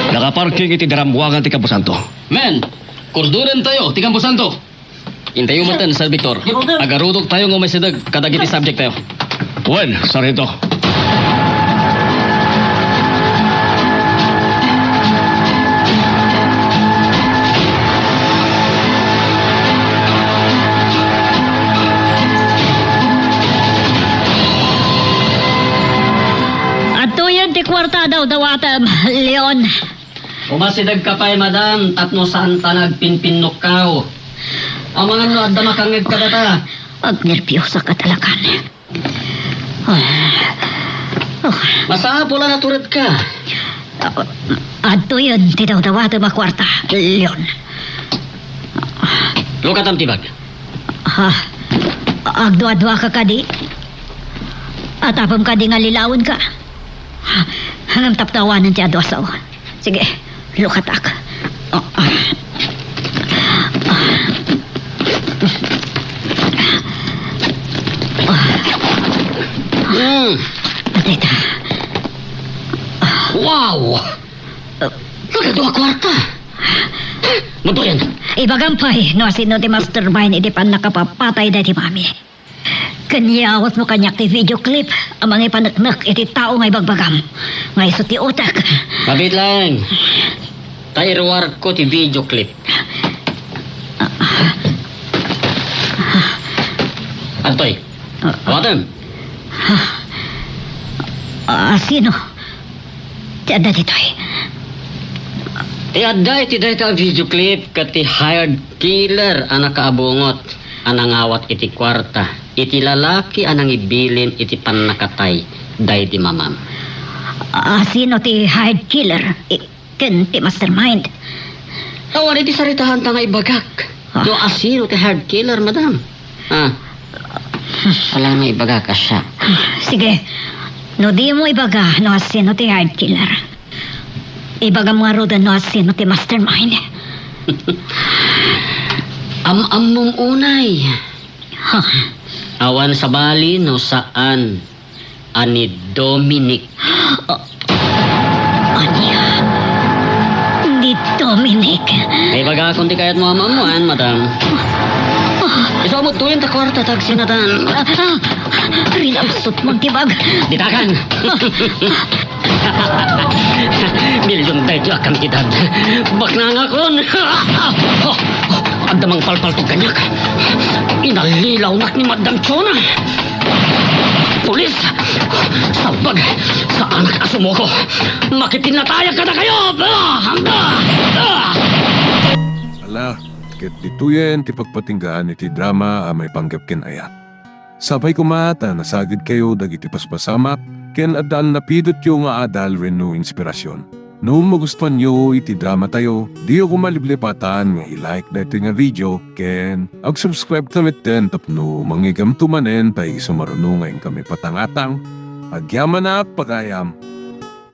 Nakaparking iti darambuangan ti kamposanto. Men, kordonentayo ti kamposanto. Intayo metten, Sir Victor. Agarudoktayo nga umasideg kadagiti subjecttayo. Wen, Sarento. Adtoyen ti kuarta a dawdawatem, Leon. Umasidegka pay, madam, tapno saanta nga agpinpinnukkaw. Amangan no adda makangngeg kadata. Agnerbiusak a talakan. Ah. Oh. Masapul a naturedka. Ah, adtoyen ti dawdawatem a kuarta, Leon. Lukatam ti bag. Ha? Agduaduaka kadi? Atapem kadi nga lilawenka? Ngem tapno awanen ti adu a sao. Sige, lukatak. Oh, ah. Ah. Ah. Mm. Adtoy ta. Wow! Nakadua a kuarta. Madtoyen. Ibagam pay no asino ti mastermind iti pannakapapatay daydi mami. Ken yawatmo kaniak ti video clip a mangipaneknek iti tao nga ibagbagam, nga isu ti utek. Mabiit laeng, ta iruarko ti video clip. Adtoy. Ah, ah. Awatem. Ah, sino ti adda ditoy? Ti adda iti dayta a video clip ket ti hired killer a nakaabungot a nangawat iti kuarta iti lalaki a nangibilin iti pannakatay daydi mamam. Ah, sino ti hired killer? I-, ken ti mastermind? Awan iti saritahanta nga ibagak. Ah. No asino ti hired killer, madam? Ah. Ala nga ibagak, asya. Sige. No dimo ibaga no asino ti hired killer, ibagam ngaruden no asino ti mastermind. Am-ammom unay. Ha? Awan sabali no saan a ni Dominic. Ah, ania? Ni Dominic? Ibagakon ti kayatmo a maammuan, madam. Ah. Isuamot tuyen ta kuarta, tagsinatan. Ah, ah, rinapsot mo ti bag. Ditakan! Milyon daytoy a kantidad. Baknangakon! Adda mangpalpaltog kaniak. Inallilawnak ni Madam Chona. Pulis! Salbag! Saanak a sumuko! Makipinnatayak kadakayo! Ah! Ah! Ah! Ala, ket ditoyen ti pagpatinggaan iti drama a maipanggep ken ayat. Sapay koma ta nasagidkayo dagiti paspasamak ken adda a napidotyo nga adal wenno inspirasyon. No magustuanyo iti dramatayo, diyo koma liplipatan nga i-like daytoy nga video ken ag-subscribe ta metten tapno mangigamto manen ta isu maruno nga inkami patangatang. Agyamanak, pagayam!